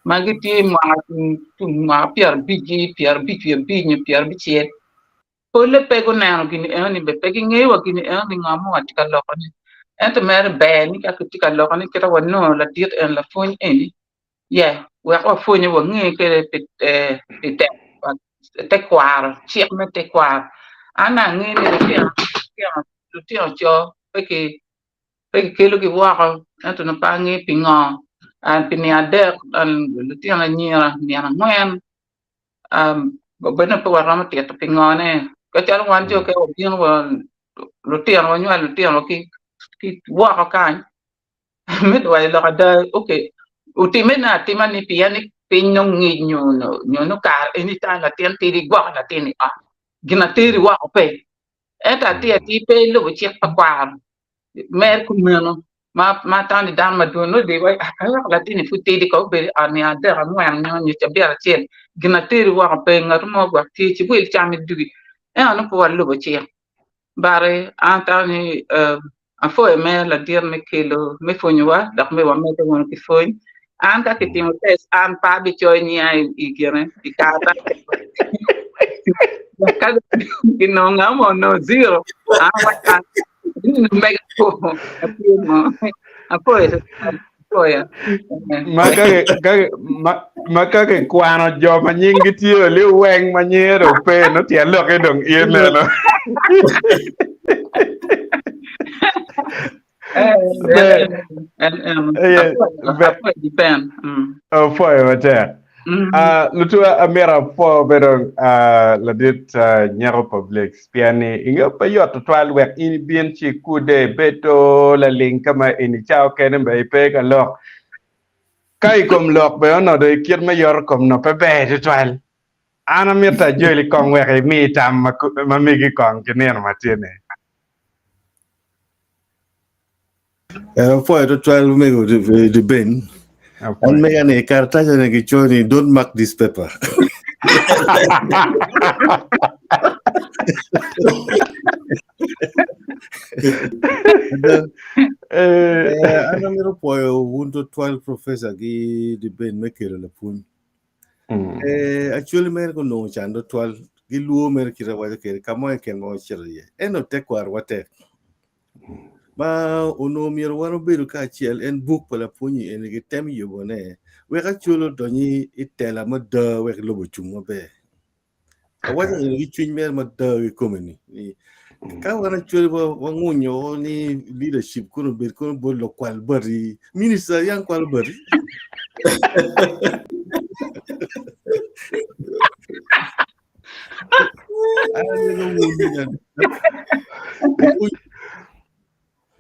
S4: ma gitye i mwaka pyerabicgi, pyerabic wiye abic nyo pyerabicel polle pe guneno gin enoni bene pe gingeyo wa gin enoni ngo ma watye ka lokone ento mere ber ni ka kitye ka lokone kita wanongo ladit eni lapwony eni wek wapwonye wange kwede pi tek tekwaro, cik me tekwaro. An angeyo ni lutino lutino co pe ki pe kikelogi woko ento nongo pe angeyo pingo pi nino adek lutino anyira nino angwen bene pe waromo tito pingone kacalo wan jo ka wabino wa lutino wanywalo lutino ki woko kany me dwayo lok ada ok otime ne atima ni pien ni piny nongo ngic nyo nongo kare eni ta latin tidi igwoko latin i ot gin ateri woko pe ento atir atir pe ilubo cik pa kwaro mere kumeno ma ma atamo ni dano madwong nongo dong iwaco aweko latin-ni pud tidi kong obedo i ot nino adek angwen nyo cabit acel gin ateri woko pe ngat mo gwok tye ci wil cam idugi ento nongo pe walubo cik Bari an atamo ni apwoyo me ladit me kelo me pwonyowa dok me wamedde wunu ki pwony. An ka kitimo test an pe abicoyo nyinga i gine i karatac ka ginongo nga mo onongo zero an awaco mega apwo mo apwoyo tutwal.
S1: Ma ka ki- ma- ma ka kikwano jo ma nyinggi tye oli weng ma nyinge dong pe nongo tyen lokke dong in neno. Ber. Aye, ber. Apwoyo matek. Ah, lutuwa amito apwo be dong ah, ladit ah, Nyeko Publix pien ni ingeyo pe yot tutwal wek in ibin ci ikude ibed to laling ka ma eni ca okene be ipe ka lok. Ka i kom lok be onongo dong i kit me yoto kom nongo pe ber tutwal. An amito ajoli kong wek imi tam ma, ma megi kong ki nino ma tye ni.
S8: Apwoyo twatwal omego Deben. An mega ni karataca ni gicoyo ni don't mark this paper. An amito pwoyo wun twatwal professor ki Deben me kelo lapwony. Actually mere gunongo can twatwal gilwor mere kite waco kwede ka mo keken ma wacito iye ento tekwarowa tek. Ma onongo myero wan obedo kacel en buk pa lapwonyi eni gitem yubone wek Acholi odony i tela mada wek lobo ocung maber. Awaco eni ki cwiny mere mada kikome ni, ni ka wan actually wangunyo ni leadership kono obed kono bot lukwal bati, minister yang kwalo bati. An alego wun ni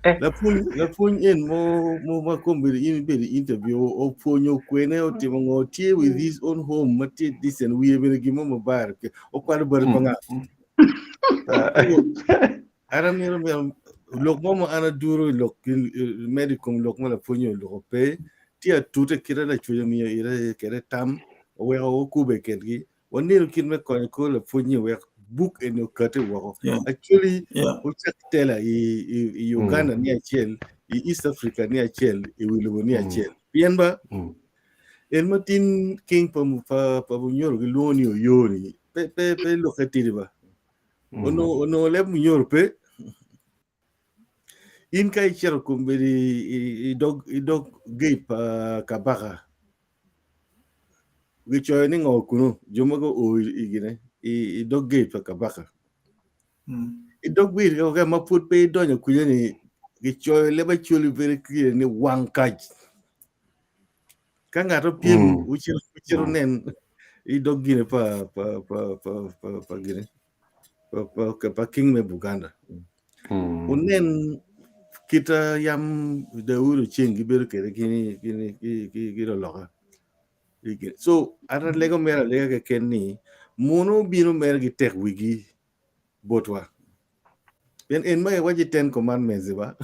S8: Lapwony lapwony en mo mo ma kombeddi in ibedo i interview opwonyo kwene otimo ngo tye with his own home ma tye decent wiye bene gin mo maber okwalo bati pa nga an amito myero lok mo ma an aduro i lok medo i kom lok ma lapwony oloko pe tye atute kite lacwec omiyo ite kede tam oweko okube kedgi Waneno kit me konyo kor lapwony-nyi wek buk eni okati woko.
S3: Yeah.
S8: Actually,
S3: Yeah.
S8: ocak tela i, i, i Uganda ni acel, i East Africa ni acel, i wi lobo ni acel. Pien ba, en ma tin king pa, pa, pa Bunyoro gilwongo ni Oyo ni, pe, pe, pe lokke tidi ba. Onongo, onongo leb Munyoro pe. In ka icito kombeddi i dog i dog gate pa kabaka, gicoyo ni ngo kunu jo ma guo i gine i dog gate pa kabaka. I dog gate ka ma pud pe idonyo kwija ni gicoyo leb Acholi very clear ni wang kac. Ka ngat opyem wucito nen i dog gine pa pa pa pa pa gine. pa king me Buganda. Wunen kita yam Daudi oceng gibedo kwede gini gini gi loloka. So an alego mere alega keken ni muno obino mere gitek wigi botwa. Pien en ma iwaco i Ten Commandments ba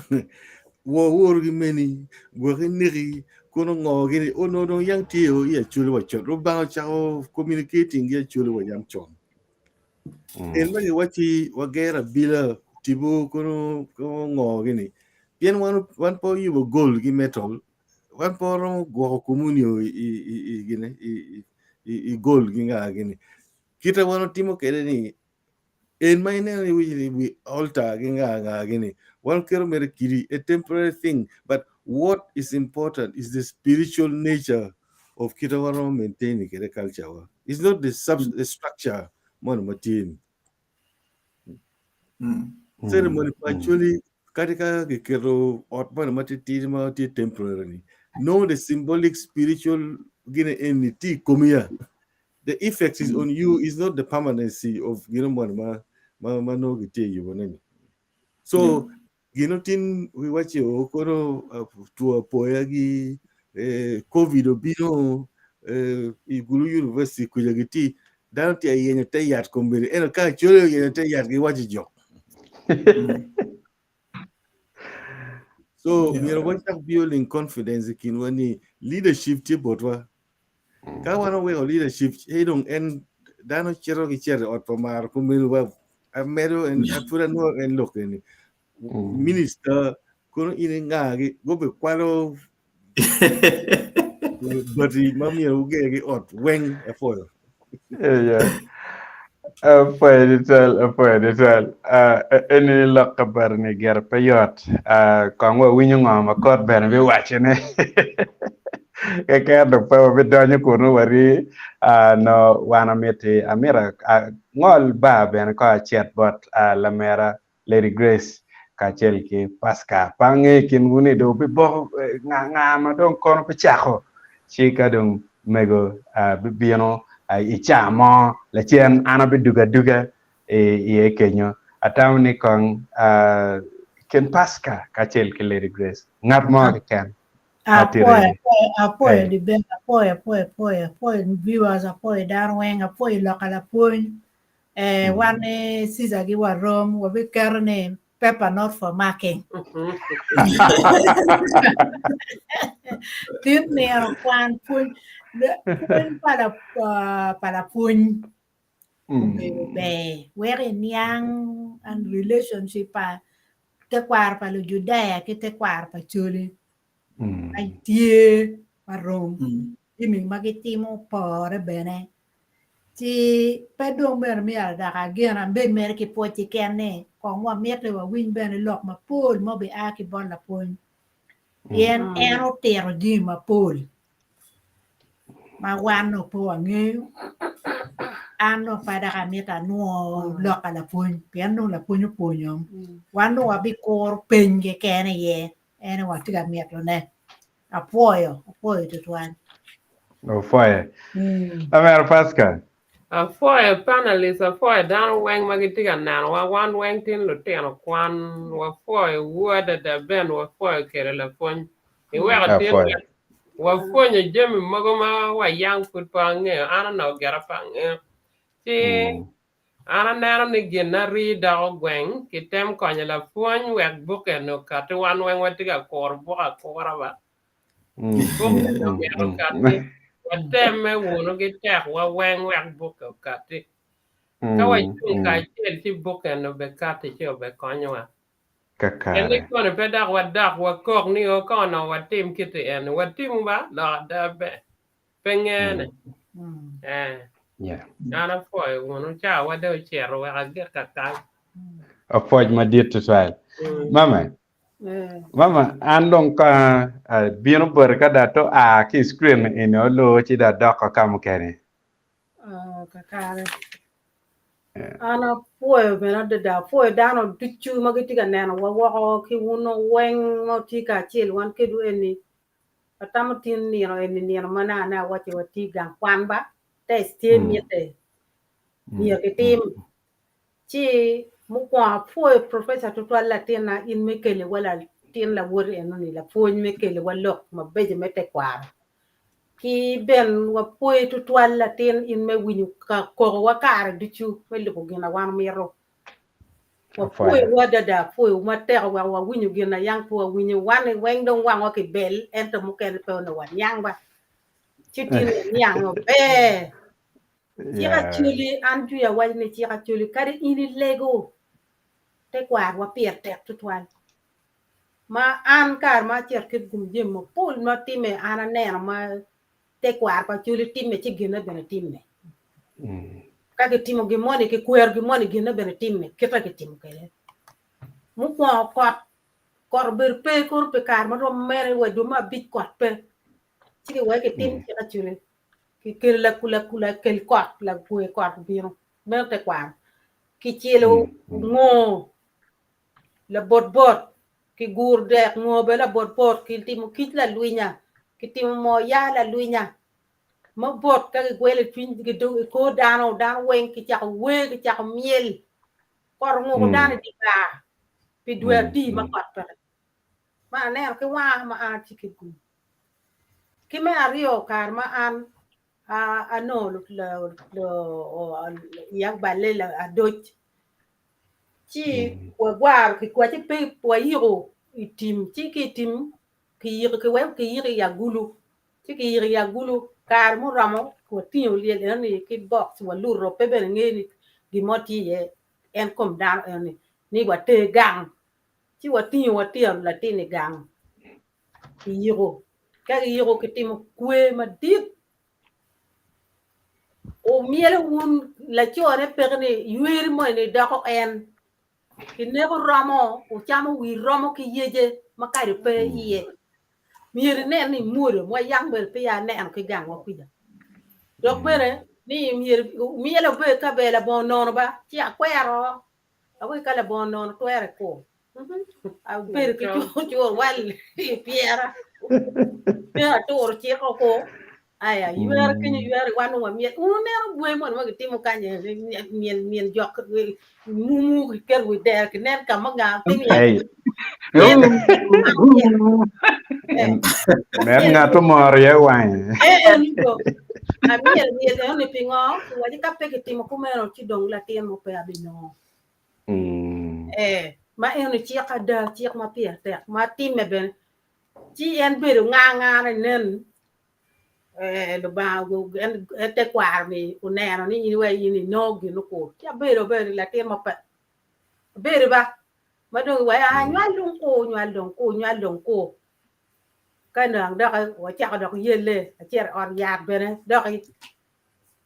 S8: wor woro gi meni, gwoki neki, kono ngo gini onongo dong yang tye i Acholi wa con. Rubanga ocako communicating gi Acholi wa yam con. En ma giwacci wager abila tipo kono ngo gini pien wan wan pe oyubo gold ki metal wan pe waromo gwoko komunio i gine i gold ki nga gini kite wan otimo kwede ni en ma ineno ni iwaci ni wi altar ki nga nga gini wan oketo mere kidi a temporary thing but what is important is the spiritual nature of kite waromo maintaining kwede culture wa it's not the, sub, the structure mono ma tye ni ceremony pa actually kadi ka giketo ot mono ma titidi ma tye temporary ni no the symbolic spiritual gine eni tye i komi ya the effect is on you is not the permanency of gino mono ma ma ma nongo gitye yubo ne ni so Gin otin giwacci o kono two apoya gi covid obino i Gulu University kuca gitye dano tye ka yenyo te yat kombeddi ento ka Acholi oyenyo te yat giwaco jok. So myero wacak building confidence i kinwa ni leadership tye botwa. Ka wan oweko leadership ci dong en dano cito ki cito i ot pa maro kombeddi wa amedo en pud anwoyo en lok eni minister kono in ingagi gobe kwalo bati ma myero wuger ki ot weng apwoyo.
S1: Yeah. Apwoyo tutwal, apwoyo tutwal. Uh, eni lok ka bati-ni gire pe yot. Uh, kong wawinyo ngo ma kot bene biwacone. Keken dong pe wabidonyo kunu wari uh, no wan amiti amito uh, ngol bar bene ko acit bot uh, lamera Lady Grace kacel ki Pascal. Pe angeyo i kinwu ni dong wubiboko nga nga ma dong kono bicako ci ka dong mego bibino i ca mo lacen an abidugo aduga iye kenyo. Atamo ni kong kin Pascal kacel ki Lady Grace ngat mo keken ma tye
S9: Apwoyo,
S1: ready.
S9: apwoyo, apwoyo
S1: Eh.
S9: di Ben, apwoyo, apwoyo, apwoyo, apwoyo viewers, apwoyo dano weng, apwoyo loka lapwony. Eh, wan ni Caesar gi wa rom, wabiketo ni paper not for marking. Tin nino kwan pwony, pwony pa la, pa lapwony obedo ber weko iniang and relationship pa tekwaro pa Lujudaya ki tekwaro pa Coli ma tye marom jami ma gitimo pore bene Ci pe dong bene myero dok agen abed mere ki pwoc keken ni kong wamite wawiny bene lok mapol ma obia ki bot lapwony pien en otito jami mapol ma wan nongo pe wangeyo. An dong pe dok amito anwo lok pa lapwony pien dong lapwony opwonyo wan dong wabikuro peny keken iye en aye watye ka mitone. Apwoyo, apwoyo tutwal.
S1: Opwoye. Lamera Pascal.
S10: Apwoyo panelist, apwoyo dano weng ma gitye ka nenowa, wan weng tin lutino kwan, wapwoyo wu adada Ben wapwoyo kede lapwony iweko tin
S1: Apwoyo.
S10: wapwonyo jami mogo ma wayang pud pe wangeyo, an onongo gira pe angeyo ci an aneno ni gin na rii doko gweng ki tem konyo lapwony wek buk eni okati wan weng watye ka kuro buk akura ba buk eni omyero okati watemme wunu ki tekwa weng wek bukke okati ka wacung kacel ci buk eni obekati ci obekonyowa
S1: Kakare.
S10: Pien ni koni pe dok wadok wakok ni o ka onongo watim kiti eni watimu ba lok ada ber pe ngene eh
S1: Yeah.
S10: an apwoyo wunu ca wa dong ocito wek agik kakany.
S1: Apwoc madit tutwal. Mama, mama an dong ka abino boti ka dong ato a ki i screen eni olo ci dong adoko ka mukene.
S5: Ah, kakare. An apwoyo bene adada, apwoyo dano ducu ma gitye ka nenowa woko ki wun weng ma wutye kacel wan kedwu eni. Atamo tin nino eni nino ma naka ne awaco watye i gang kwan ba, test tye mitte myero kitim. Ci mukwongo apwoyo professor tutwal latinna in me keliwa latin lawoti enoni lapwony me keliwa lok mabeco me tekwaro. Ki ben wapwoyi tutwal latin in me winyo ka kokowa kare ducu me lubo gin na wan mito. Wapwoyowu adada, apwoyowu matek oweko wawinyo gin na yang pe wawinyo. Wan ni weng dong wangwa kibel ento mukene pe onongo waniang ba. Ci tin waniang maber. Cik Acholi, an jwi awaco ni cik Acholi kadi in ilego tekwarwa pire tek tutwal. Ma an kare ma acito ki gum jami mapol ma timme an aneno ma tekwaro pa Acholi timme ci ginne bene timme. Ka kitimo gin moni kikwero gin moni ginne bene timme kit ma kitimo kwede. Mukwongo kot, kot obedo pe kono pi kare ma romo mere wa i dwe me abic kot pe ci kiweko kitim cik Acholi kikelo lakel kot lagwe kot obino meno tekwaro kicelo ngo labotbot, kiguro dek ngo bene labotbot, kitimo kic lalwinya, kitimo moo yaa lalwinya ma bot ka kigwelo i cwiny i kor dano, dano weng kicako wer kicako myel kot onguko dano i dye bar pi dwe adi ma kot peke. Man aneno ki wanga ma an atye ki gum. Ki me aryo kare ma an anongo iya oballe adoc ci wagwaro kiwaci pe wayiko i tim ci ki i tim kiyiko kiweko kiyiko i agulu ci kiyiko i agulu kare muromo watingo lyel enoni ki box waluto pe bene ngeyo ni gin mo tye iye en kom dano enoni ni water gang ci watingo watero latin i gang kiyiko ka kiyiko kitimo kwer madit Omyelo wun lacone peke ni yweri moni doko en kineko romo ocamo wi romo ki yece ma kado pe iye myero inen ni imwodo ma yang bene peya aneno ki gangwa kuca dok bene ni myero myelo obed ka ber labongo nono ba ci akwero awe ka labongo nono twere kur Abedo ki cur wal i pyera. Myero aturo cik oko. Aya, ywero kenyo ywero wan dong wamyel. Wun wuneno gwe moni ma gitimo kany myel myel jok mumu kiketo wi dero kinen ka ma nga timo iye.
S1: Nen ngat omoro iye wange.
S5: Eh, en go. Amyel myel enoni pingo? Kiwaco ka pe kitimo kumeno ci dong latin mo pe abinongo. Eh, ma eno cik ada, cik ma pire tek, ma timme bene. Ci en bedo nga nga ni nen eh, Lubanga en, en tekwaro ni oneno ni in iwe in inongo gin okur. Ci abedo bedo latin ma pe abedo ba ma dong iwaco ah nywal dong kur, nywal dong kur, nywal dong kur. Ka dong dok wacako dok yelle, acito i ot yat bene doki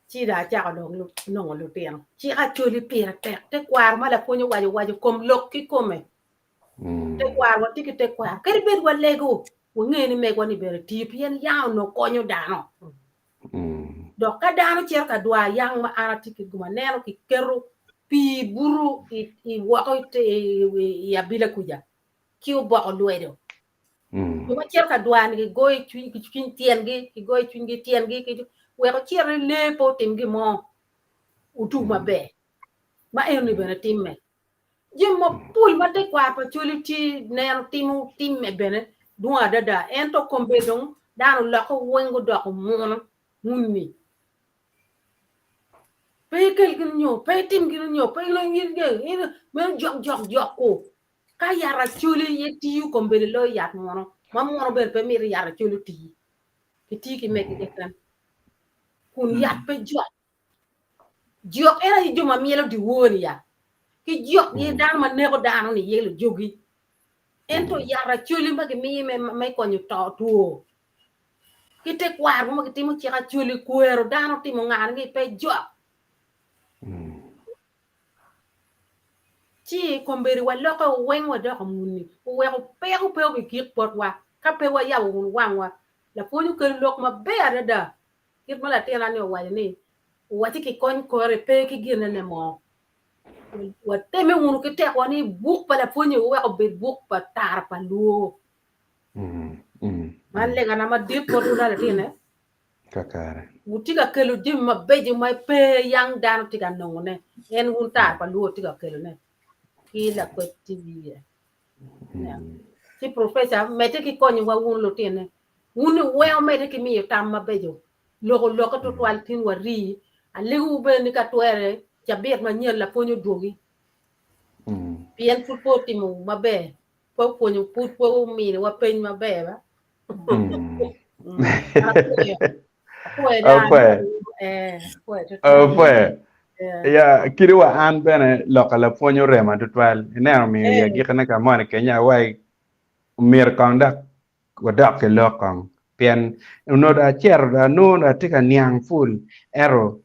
S5: Ci dong acako dong nongo lutino. Cik Acholi pire tek. Tekwaro ma lapwony owaco owaco kom lok kikome. Tekwaro watye ki tekwaro. Kadi bed walego, wangeyo ni megwa ni bene tiyo pien yam onongo konyo dano. Dok ka dano cito ka dwar yang ma an atye ki gum aneno kiketo pii buto i woko i abila kuca ki oboko lwedo. Jo ma cito ka dwar-ni gigoyo i cwiny cwiny tyengi, gigoyo i cwinygi tyengi ki wek ocit ni lee pe otim gin mo otuc maber. Ma enoni bene timme. Jami mapol ma tekwaro pa Acholi tye neno timo timme bene dwong adada ento kombeddi dong dano olokke weng gudoko muno muni. Pe ikel gin nyo, pe itim gin nyo, pe meno jok jok jok-ku. Ka yat Acholi aye tiyo kombeddi loyo yat muno, ma muno bene pe mito yat Acholi oti. Kitiyo ki megi keken. Kun yat pe jok. Jok en aye jo ma myelo dyewor-ni ya, ki jok gin dano ma neko dano-ni ye lujogi. Ento yat acholi ma gimiyo me, me konyo to two ki tekwaro ma gitimo cik acholi kwero dano timo ngane pe jok. Ci kombeddi walokke weng wadoko muni oweko peko pe obigik botwa ka pe wayabo wunu wangwa. Lapwony okelo lok maber adada Kit ma latinna-ni owaco ni, owacci kikony kore pe ki ginene mo. Watemme wunu ki tekwa ni buk pa lapwony-nyi wuwek obed buk pa tara pa lwor. Man legana madit botwu ta litine.
S1: Kakare.
S5: Wutye ka kelo jami mabeco ma pe yang dano tye ka nongone. En wun tara pa lwor tye ka kelone ki lakwed TV. Ci professor medde ki konyowa wun lutine. Wun iweng wumedde ki miyo tam mabeco, loko lokke twatwal tin warii. Alegowu bene ni ka twere cabit manyen lapwony odwogi, pien pud pe otimo maber, pe opwonyo, pud pe ominiwa peny maber ba. Apwoyo. Apwoyo dano.
S1: Apwoyo.
S5: Eh, apwoyo twatwal.
S1: Apwoyo.
S5: Eh.
S1: Ya, kadi wa an bene lok a lapwony orema twatwal. Ineno omiyo i
S5: Eh.
S1: agikine ka moni kenya wai myero kong dok wadok ki lok kong pien onongo dong acito dong anongo dong atye ka niang pul ento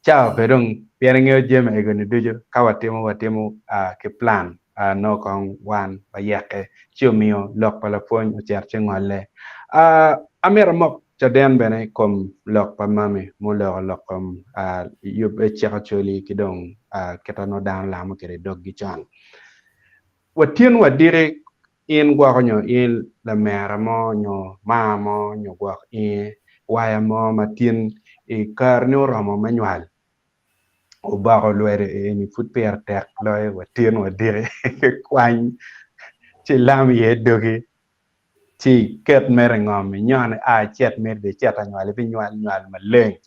S1: cawa pe dong pien ingeyo jami ego-ni ducu ka watimo watimo ki plan nongo kong wan wayeke ci omiyo lok pa lapwony ocito ci ngolle. Amito amok caden bene i kom lok pa mami muloko lok kom yub me cik Acholi ki dong kit ma nongo dano lamo kwede doggi con. Watyen wadiki In gwoko nyo in lamera mo nyo maa mo nyo gwok inge waya mo ma tin i kare ni oromo me nywal oboko lwedo eni pud pire tek loyo wa tin wa diki kwany ci ilam iye dogi ci iket mere ingom inyone a icit mere dong icit anywal ibinywal nywal maleng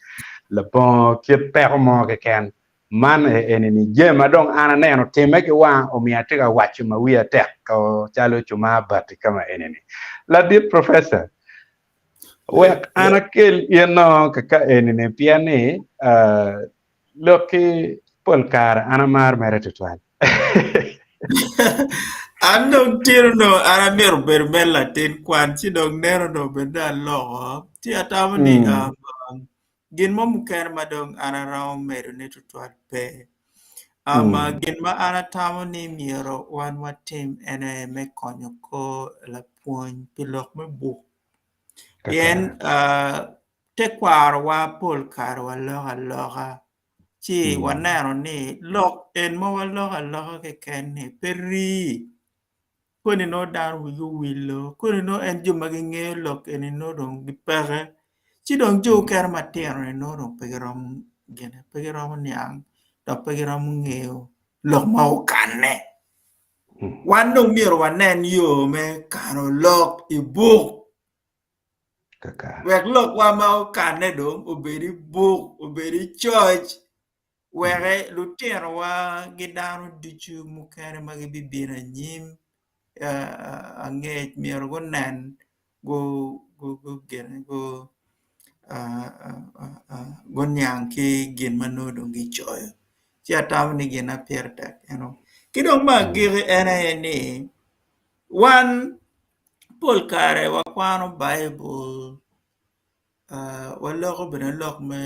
S1: labongo kit peko mo keken Man eni-ni jami ma dong an aneno timme ki wanga omiyo atye ka waco ma wiya tek calo cumar bati ka ma eni-ni. Ladit Professor, wek an akel inno kaka eni-ni pien ni lokki pol kare an amaro mere tutwal.
S3: An dong tino nongo an amito bedo mere latin kwan ci dong neno dong bed ni aloko ci atamo ni Gin mo mukene ma dong an aromo medone tutwal pe. Um, Gin ma an atamo ni myero wan watim en aye me konyo kor lapwony pi lok me buk. Pien uh, tekwarowa pol kare waloko aloka ci waneno ni lok en ma waloko aloka keken-ni pe rii. Koni nongo dano wigi owilo, koni nongo en jo ma gingeyo lok eni nongo dong gipeke, ci dong jo okene matino-ni nongo dong pe giromo gine pe giromo niang dok pe giromo ngeyo lok ma okanne. Wan dong myero wanen yo me kano lok i buk wek lokwa ma okanne dong obed i buk obed i coc weke lutinowa ki dano ducu mukene ma gibibino anyim angec myero gunen guniang ki gin ma nongo dong gicoyo ci atamo ni gin ma pire tek eno. Ki dong me agikki en aye ni wan pol kare wakwano baibul waloko bene lok me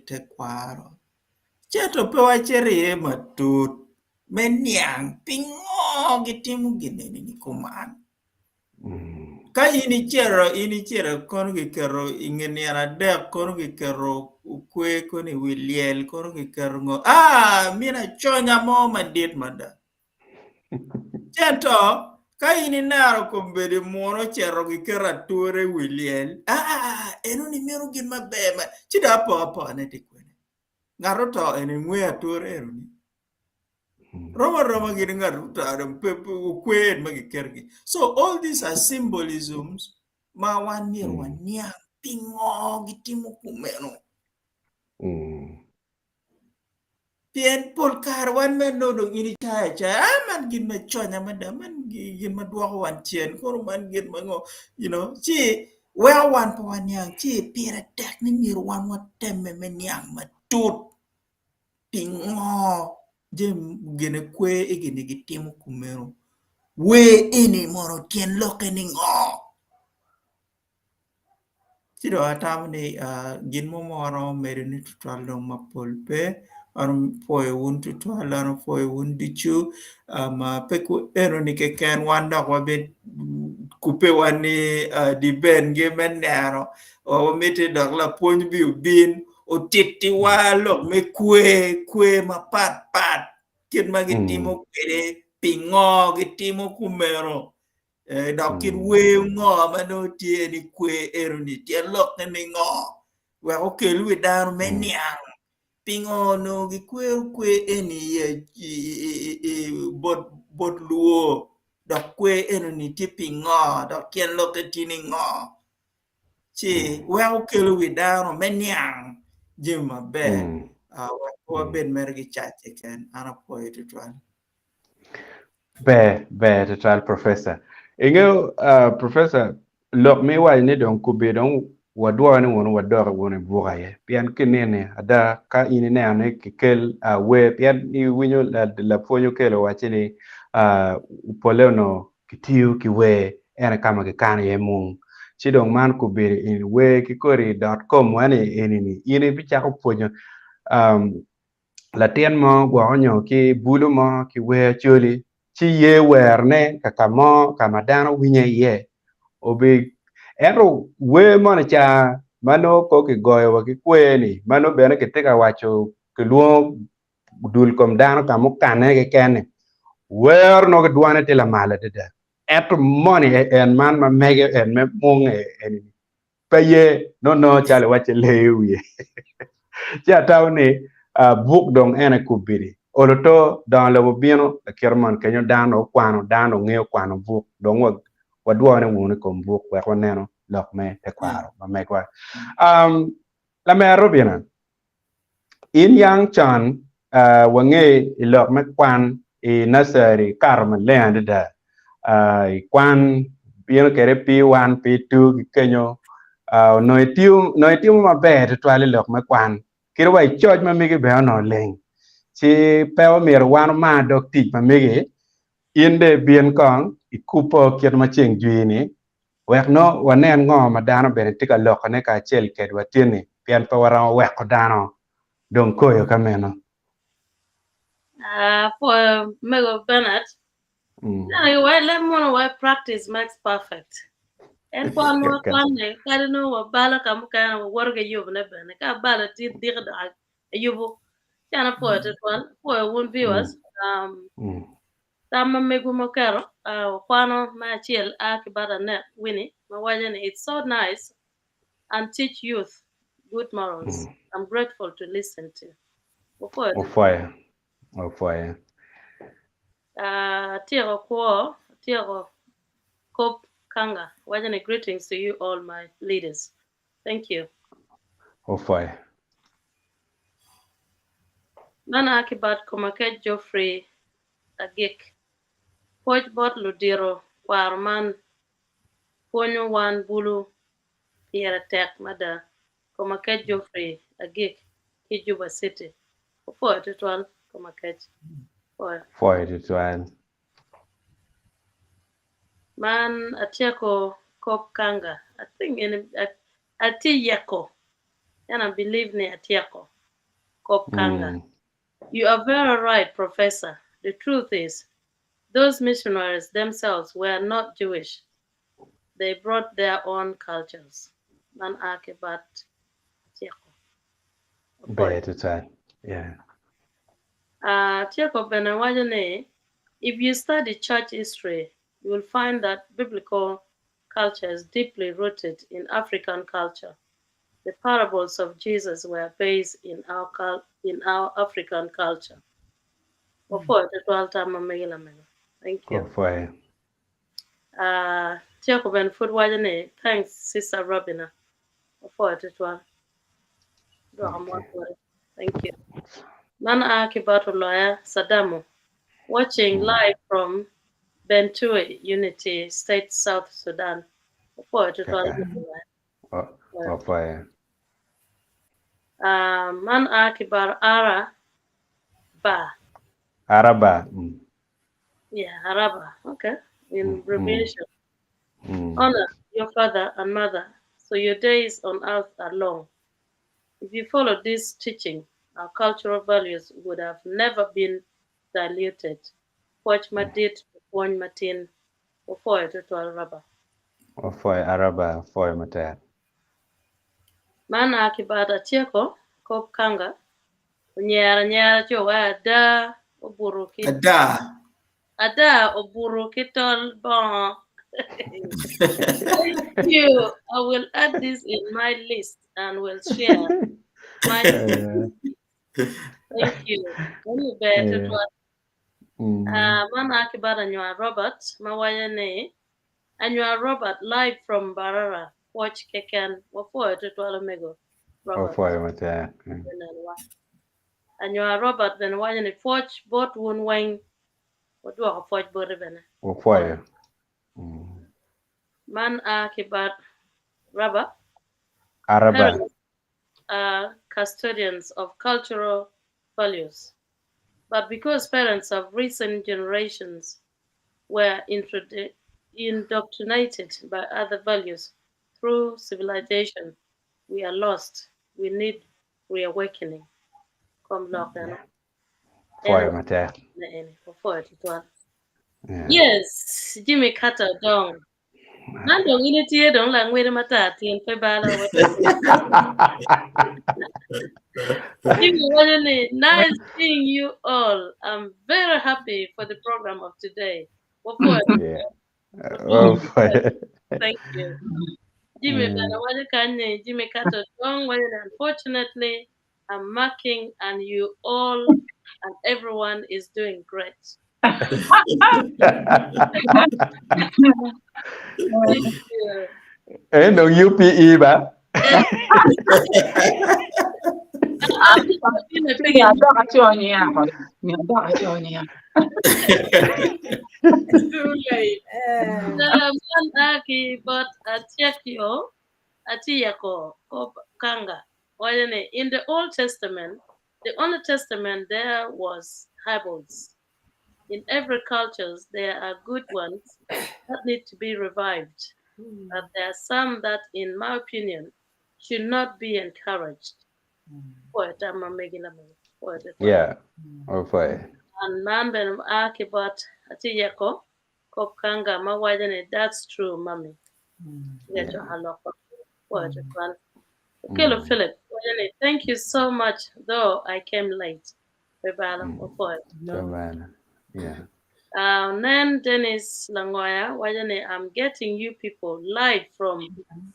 S3: tekwaro ento pe wacito iye matut me niang pingo gitimo gin eni kuman. Ka in icito, in icito kono giketo i nge nino adek kono giketo okwer kono i wi lyel kono giketo ngo aa mino aconya mo madit mada. Ento ka in ineno kombeddi muno ocito giketo ature i wi lyel aa enoni meno gin maber ma ci dong apokapoka-ne tye kwene. Ngat oto eni ngweyo ature enoni. Rom aroma gin ngat oto dong pe okwer ma giketogi. So all these are symbolisms ma wan myero waniang pingo gitimo kumeno. Pien pol kare wan me nongo dong in icayo acaya, ah man gin me conya mada, man gin ma dwoko wan cen, kono man gin ma ngo, you know, ci weko wan pe waniang, ci pire tek ni myero wan watemme me niang matut pingo jami gine kwer egini gitimo kumeno, wer eni mono tyen lokke ni ngo? Ci dong atamo ni gin mo ma waromo medo ni tutwal dong mapol pe aromo pwoyo wun tutwal aromo pwoyo wun ducu pe enoni keken wan dok wabikubbe wa ni dibengi me neno wamiti dok lapwony bi obin otittiwa lok me kwer kwer mapatpat kit ma gitimo kwede pingo gitimo kumeno. Eh, dok kit wer ngo ma nongo tye ni kwer eno-ni tyen lokke ni ngo wek okel wi dano me niang pingo onongo gikwero kwer eni i bot bot luo dok kwer eno-ni tye pingo dok tyen lokke tye ni ngo ci weko kelo wi dano me niang jami maber wek pe wabed mere ki cac keken an apwoyo tutwal.
S1: Ber, ber tutwal Professor. Ingeyo uh, Professor, lok ma iwaco ni dong kubbe dong wadwoyo ni wunu wadok wunu i buk aye. Pien ki nini ada ka in ineno ni kikel uh, wer pien iwinyo lapwony okelo owacci ni uh, pole onongo kitiyo ki wer en aye ka ma kikano iye mung. Ci dong man kubedo i wer ki kodi dot com wa ni eni ni in ibicako pwonyo um, latin mo gwoko nyo ki bulu mo ki wer acholi ci ye werone ka ka mo ka ma dano winye iye obi ento wer moni ca ma nongo ko kigoyo wa ki kwer ni ma nongo bene kitye ka waco kilwongo dul kom dano ka mukane keken ni wer nongo ki dwane tye lamal adada ento moni en man ma mege en me mung eni pe ye nongo nongo calo iwacce lee i wiye. Ci atamo ni buk dong en aye kubidi. Olo to dongo lobo bino lakite moni kenyo dano dong okwano, dano dong ngeyo kwano buk dong wadwone wunu i kom buk wek waneno lok me tekwaro ma megwa. Lamera Robina, In yang con wange i lok me kwan i nursery ikato maleng adada i kwan bino kwede P1, P2 ki kenyo onongo itiyo onongo itimo maber tutwal i lok me kwan kadi wa i coc ma megi bene onongo leng ci pe omyero wan omar dog tic ma megi in dong ibin kong ikubo kit ma ceng jwi ni Wek nongo wanen ngo ma dano bene tye ka lokone kacel kedwa tin-ni, pien pe waromo weko dano dong koyo ka meno.
S2: Apwoyo mego Bernard. Neno wai leb mono wai practice makes perfect. En kwan ma wakwanne kadi nongo wabalo ka mukene wawoto ki yubone bene. Ka abalo tin diki dok ayubo. Ci an apwoyo tutwal. Apwoyo wun viewers. Um, Tam ma megwu ma wuketo, wakwano me acel a ki bot Annette Winnie ma waco ni, It's so nice and teach youth good morals. I'm grateful to listen to. Wapwoyo tutwal.
S1: Wapwoyo. Wapwoyo.
S2: Atyeko kwo, atyeko kop kanga waco ni greetings to you all my leaders. Thank you.
S1: Wapwoyo.
S2: Man a ki bot Komakec Geoffrey Agik. Pwoc bot ludito kwaro man pwonyo wan bulu pire tek mada. Komakec Geoffrey Agik ki Juba City. Wapwoyo tutwal Komakec. Pwoyo.
S1: Pwoyo tutwal.
S2: Man atyeko kop kanga. I think in atye yeko. And I believe ni atyeko kop kanga. You are very right, Professor. The truth is, those missionaries themselves were not Jewish. They brought their own cultures. Man a ki bat Atyeko.
S1: Ber tutwal. Yeah.
S2: Atyeko bene waco ni, If you study church history, you will find that biblical culture is deeply rooted in African culture. The parables of Jesus were based in our, in our African culture. Wapwoyo tutwal tam ma megi lamego. Thank you.
S1: Wapwoyo.
S2: Uh, Tyeko bene pud waco ni, thanks Sister Robina. Wapwoyo tutwal. Dwoko mot boti. Thank you. Man a ki bot Oloya Sadamo, watching live from Bentiu Unity State, South Sudan. Wapwoyo tutwal
S1: Kaka. Wapwoyo.
S2: Uh, man a ki bot Ara Ba.
S1: Araba. Mm.
S2: Yeah, Araba. Okay. In abbreviation. Honor your father and mother, so your days on earth are long. If you follow this teaching, our cultural values would have never been diluted. Pwoc madit pi pwony matin. Wapwoyo tutwal Raba.
S1: Wapwoyo Araba, wapwoyo matek.
S2: Man a ki bad Atyeko, Kop Kanga, onyero anyera ci oweko ada obuto ki
S3: Ada.
S2: Ada obuto ki tol bongo. Thank you. I will add this in my list and will share my Thank you. Meno ber tutwal. Ah, man a ki bot Anywar Robert ma waco ni Anywar Robert live from Mbarara pwoc keken wapwoyo tutwal omego Robert.
S1: Wapwoyo matek.
S2: Anywar Robert bene waco ni pwoc bot wun weng wadwoko pwoc boti bene.
S1: Wapwoyo.
S2: Man a ki bot Raba.
S1: Araba.
S2: Parents are custodians of cultural values. But because parents of recent generations were indoctrinated by other values through civilization, we are lost. We need reawakening. Kom lok eno.
S1: Pwoyo matek.
S2: Eni, wapwoyo tutwal. Yes, Jimmy Carter dong. Man dong in itye dong langwede matar tyen pe balo. Jimmy waco ni, nice seeing you all. I'm very happy for the program of today. Wapwoyo.
S1: Yeah. Wapwoyo.
S2: Thank you. Jimmy bene waco kany ni, Jimmy Carter dong waco ni, unfortunately, I'm marking and you all and everyone is doing great. Thank you.
S1: En dong UPE ba?
S2: Too late. Man aki bot Atyekio Atiyako Kanga waco ni in the Old Testament, the only testament there was Bibles. In every culture there are good ones that need to be revived, but there are some that in my opinion should not be encouraged. Pwoyo tam ma megi lamego. Pwoyo tutwal.
S1: Yeah. Opwoyo.
S2: And man bene a ki bot Atiyeko Kop Kanga ma waco ni that's true mummy. Yeah. Pwoyo tutwal. Okello Philip waco ni thank you so much though I came late. Pe balo wapwoyo.
S1: Amen. Yeah.
S2: Nen Dennis Langoya waco ni I'm getting you people live from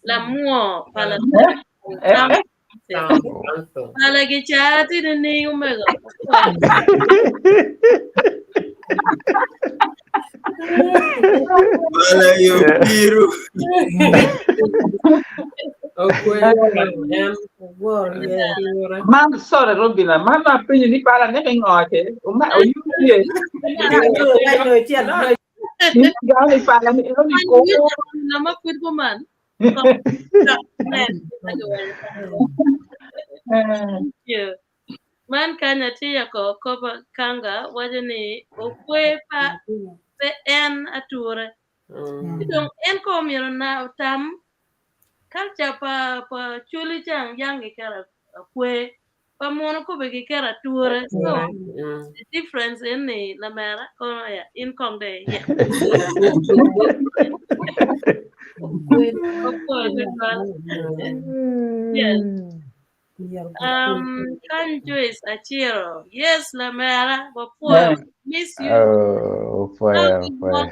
S2: Lamwo Pala Pala gica tye nining omego?
S3: Pala yo biru.
S4: Man sorry Robina, man apenyo ni pala ne ngo te. Uma oyuye. Gani pala ni ero ni ko.
S2: Nama pud kuman. Thank you. Man kany atye ko koba kanga waco ni okwe pa pe en ature. Ci dong en ko myero na otam culture pa pa culi cang yang giketo akwe pa muno kobe giketo ature. So the difference en ni lamera kono ya in kong de ya. Wapwoyo tutwal. Yes. Um, kan Joyce Achiro. Yes, lamera. Wapwoyo. Miss you.
S1: Oh, wapwoyo, wapwoyo.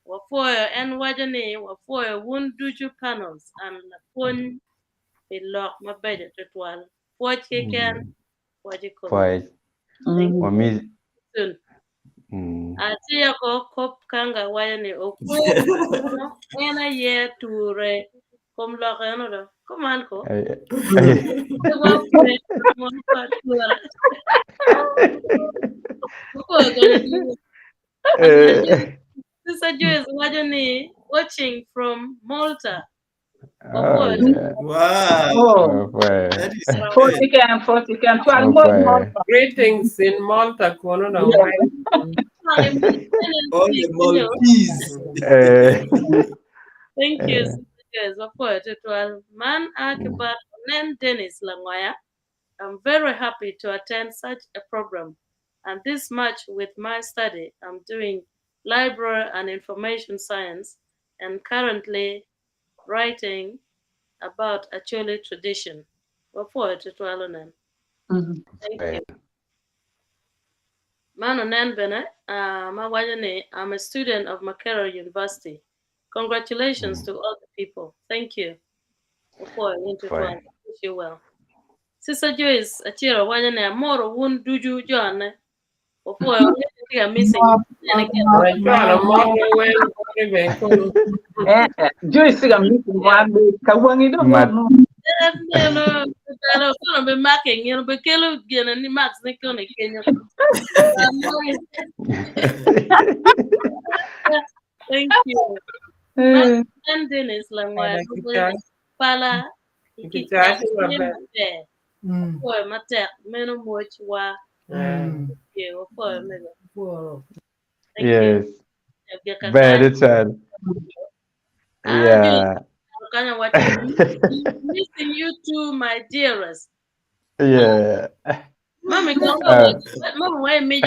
S2: Wapwoyo en waco ni wapwoyo wun ducu panels and lapwony pi lok mabeco tutwal. Pwoc keken, pwoc i komi.
S1: Pwoc.
S2: Thank you.
S1: Wami
S2: Soon. Aciya ko kop kanga waco ni okwo en aye ture kom lok eno do. Kuman ko. Sister Joyce waco ni watching from Malta.
S1: Oh, yeah.
S3: Wow.
S4: Oh.
S1: Oh,
S3: That is
S4: 40 can, 40 can. Twal mo
S1: Okay.
S10: Greetings in Malta kono dong.
S3: all the Maltese.
S1: Eh,
S2: Thank you,
S1: Eh.
S2: Sister Joyce. Wapwoyo tutwal. Man a ki bot Nen Dennis Langoya. I'm very happy to attend such a program and this much with my study. I'm doing library and information science and currently writing about Acholi tradition. Wapwoyo tutwal onen. Thank you. Man onen bene uh, ma waco ni I'm a student of Makerere University. Congratulations to all the people. Thank you. Wapwoyo in tutwal. Wish you well. Sister Joyce Achiro waco ni amoro wun ducu jone. Wapwoyo tye ka missing.
S10: Cwalo moro wen mori ben kono.
S4: Joyce ka missing wan ka wangi do
S1: Ma-
S4: no.
S2: Neno, telo kono be make ngino be kelo gene ni Max ni kono kenyo. Thank you. Man Dennis Langwa pala
S10: Kicaci maber.
S2: maber. Wapwoyo matek meno mwoc wa. Yeah, wapwoyo mego. Thank you.
S1: yes. Very sad.
S2: Ah,
S1: Yeah.
S2: Kanya wacho, missing you too, my dearest.
S1: Yeah.
S2: Mami, mami, why me?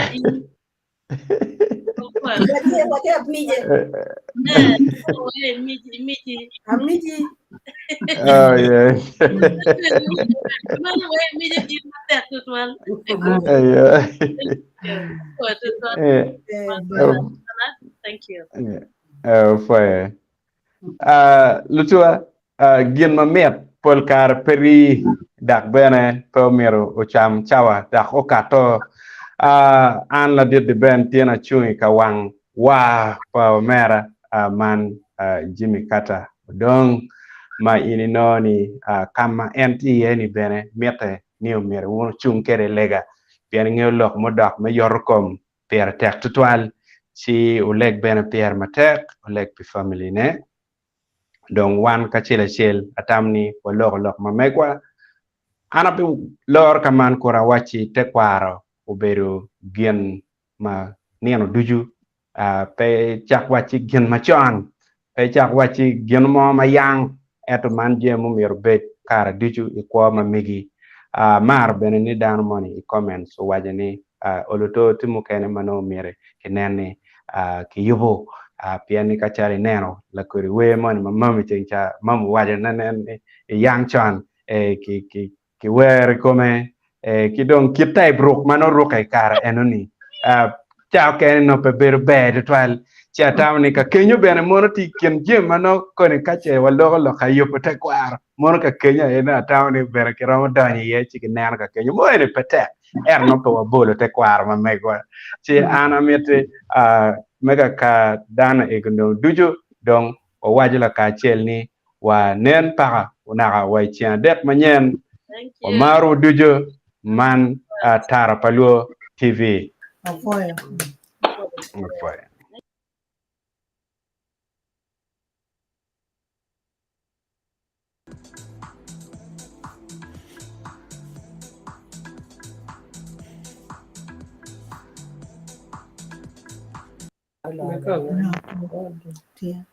S5: Amiji.
S1: Oh, yes.
S2: Mami, why me?
S1: Yeah. Eh, oh,
S2: Thank you.
S1: yeah. Oh, fire. Uh, lutua, uh, gin mamit pol kare pe rii dok bene pe omyero ocam cawa dok okato. Uh, an ladit di Ben tyen acung i ka wang war pa omera uh, man uh, Jimmy Carter Odong ma in inongo ni uh, ka ma en tye iye ni bene mitte ni omyero wun wucung kwede i lega pien ingeyo lok mudok me yoto kom pire tek tutwal ci oleg bene pire matek oleg pi family ne dong wan kacel acel atam ni waloko lok ma megwa an abi loro ka man kun awacci tekwaro obedo gin ma nino ducu uh, pe cak wacci gin macon pe cak wacci gin mo ma yang ento man jami mumyero obed kare ducu i kwo ma megi. Uh, amaro bene ni dano moni i comments owaco ni uh, oluto tye mukene ma nongo myero kinen ni uh, kiyubo uh, pien ni ka calo ineno lakodi wer moni ma mami ceng ca mami owaco ne nen ni iyang con eh, ki, ki, ki wer i kome eh, ki dong kit type ruk ma nongo rukke i kare enoni uh, ca okene nongo pe bedo ber tutwal ci atamo ni ka kenyo bene mono tye i kin jami ma nongo koni ka ce waloko lok ka yubo tekwaro mono ka kenyo aye nongo atamo ni bene kiromo donyo iye ci kineno ka kenyo mo eni pe tek ento nongo pe wabolo tekwaro ma megwa ci an amiti uh, me ka ka dano ego dong ducu dong wawaco lakacel ni wa nen paka onaka wa i ceng adek manyen
S2: Thank you.
S1: wamarowu ducu man uh, Tara pa Luo TV.
S9: Apwoyo.
S1: Apwoyo.
S9: Yeah.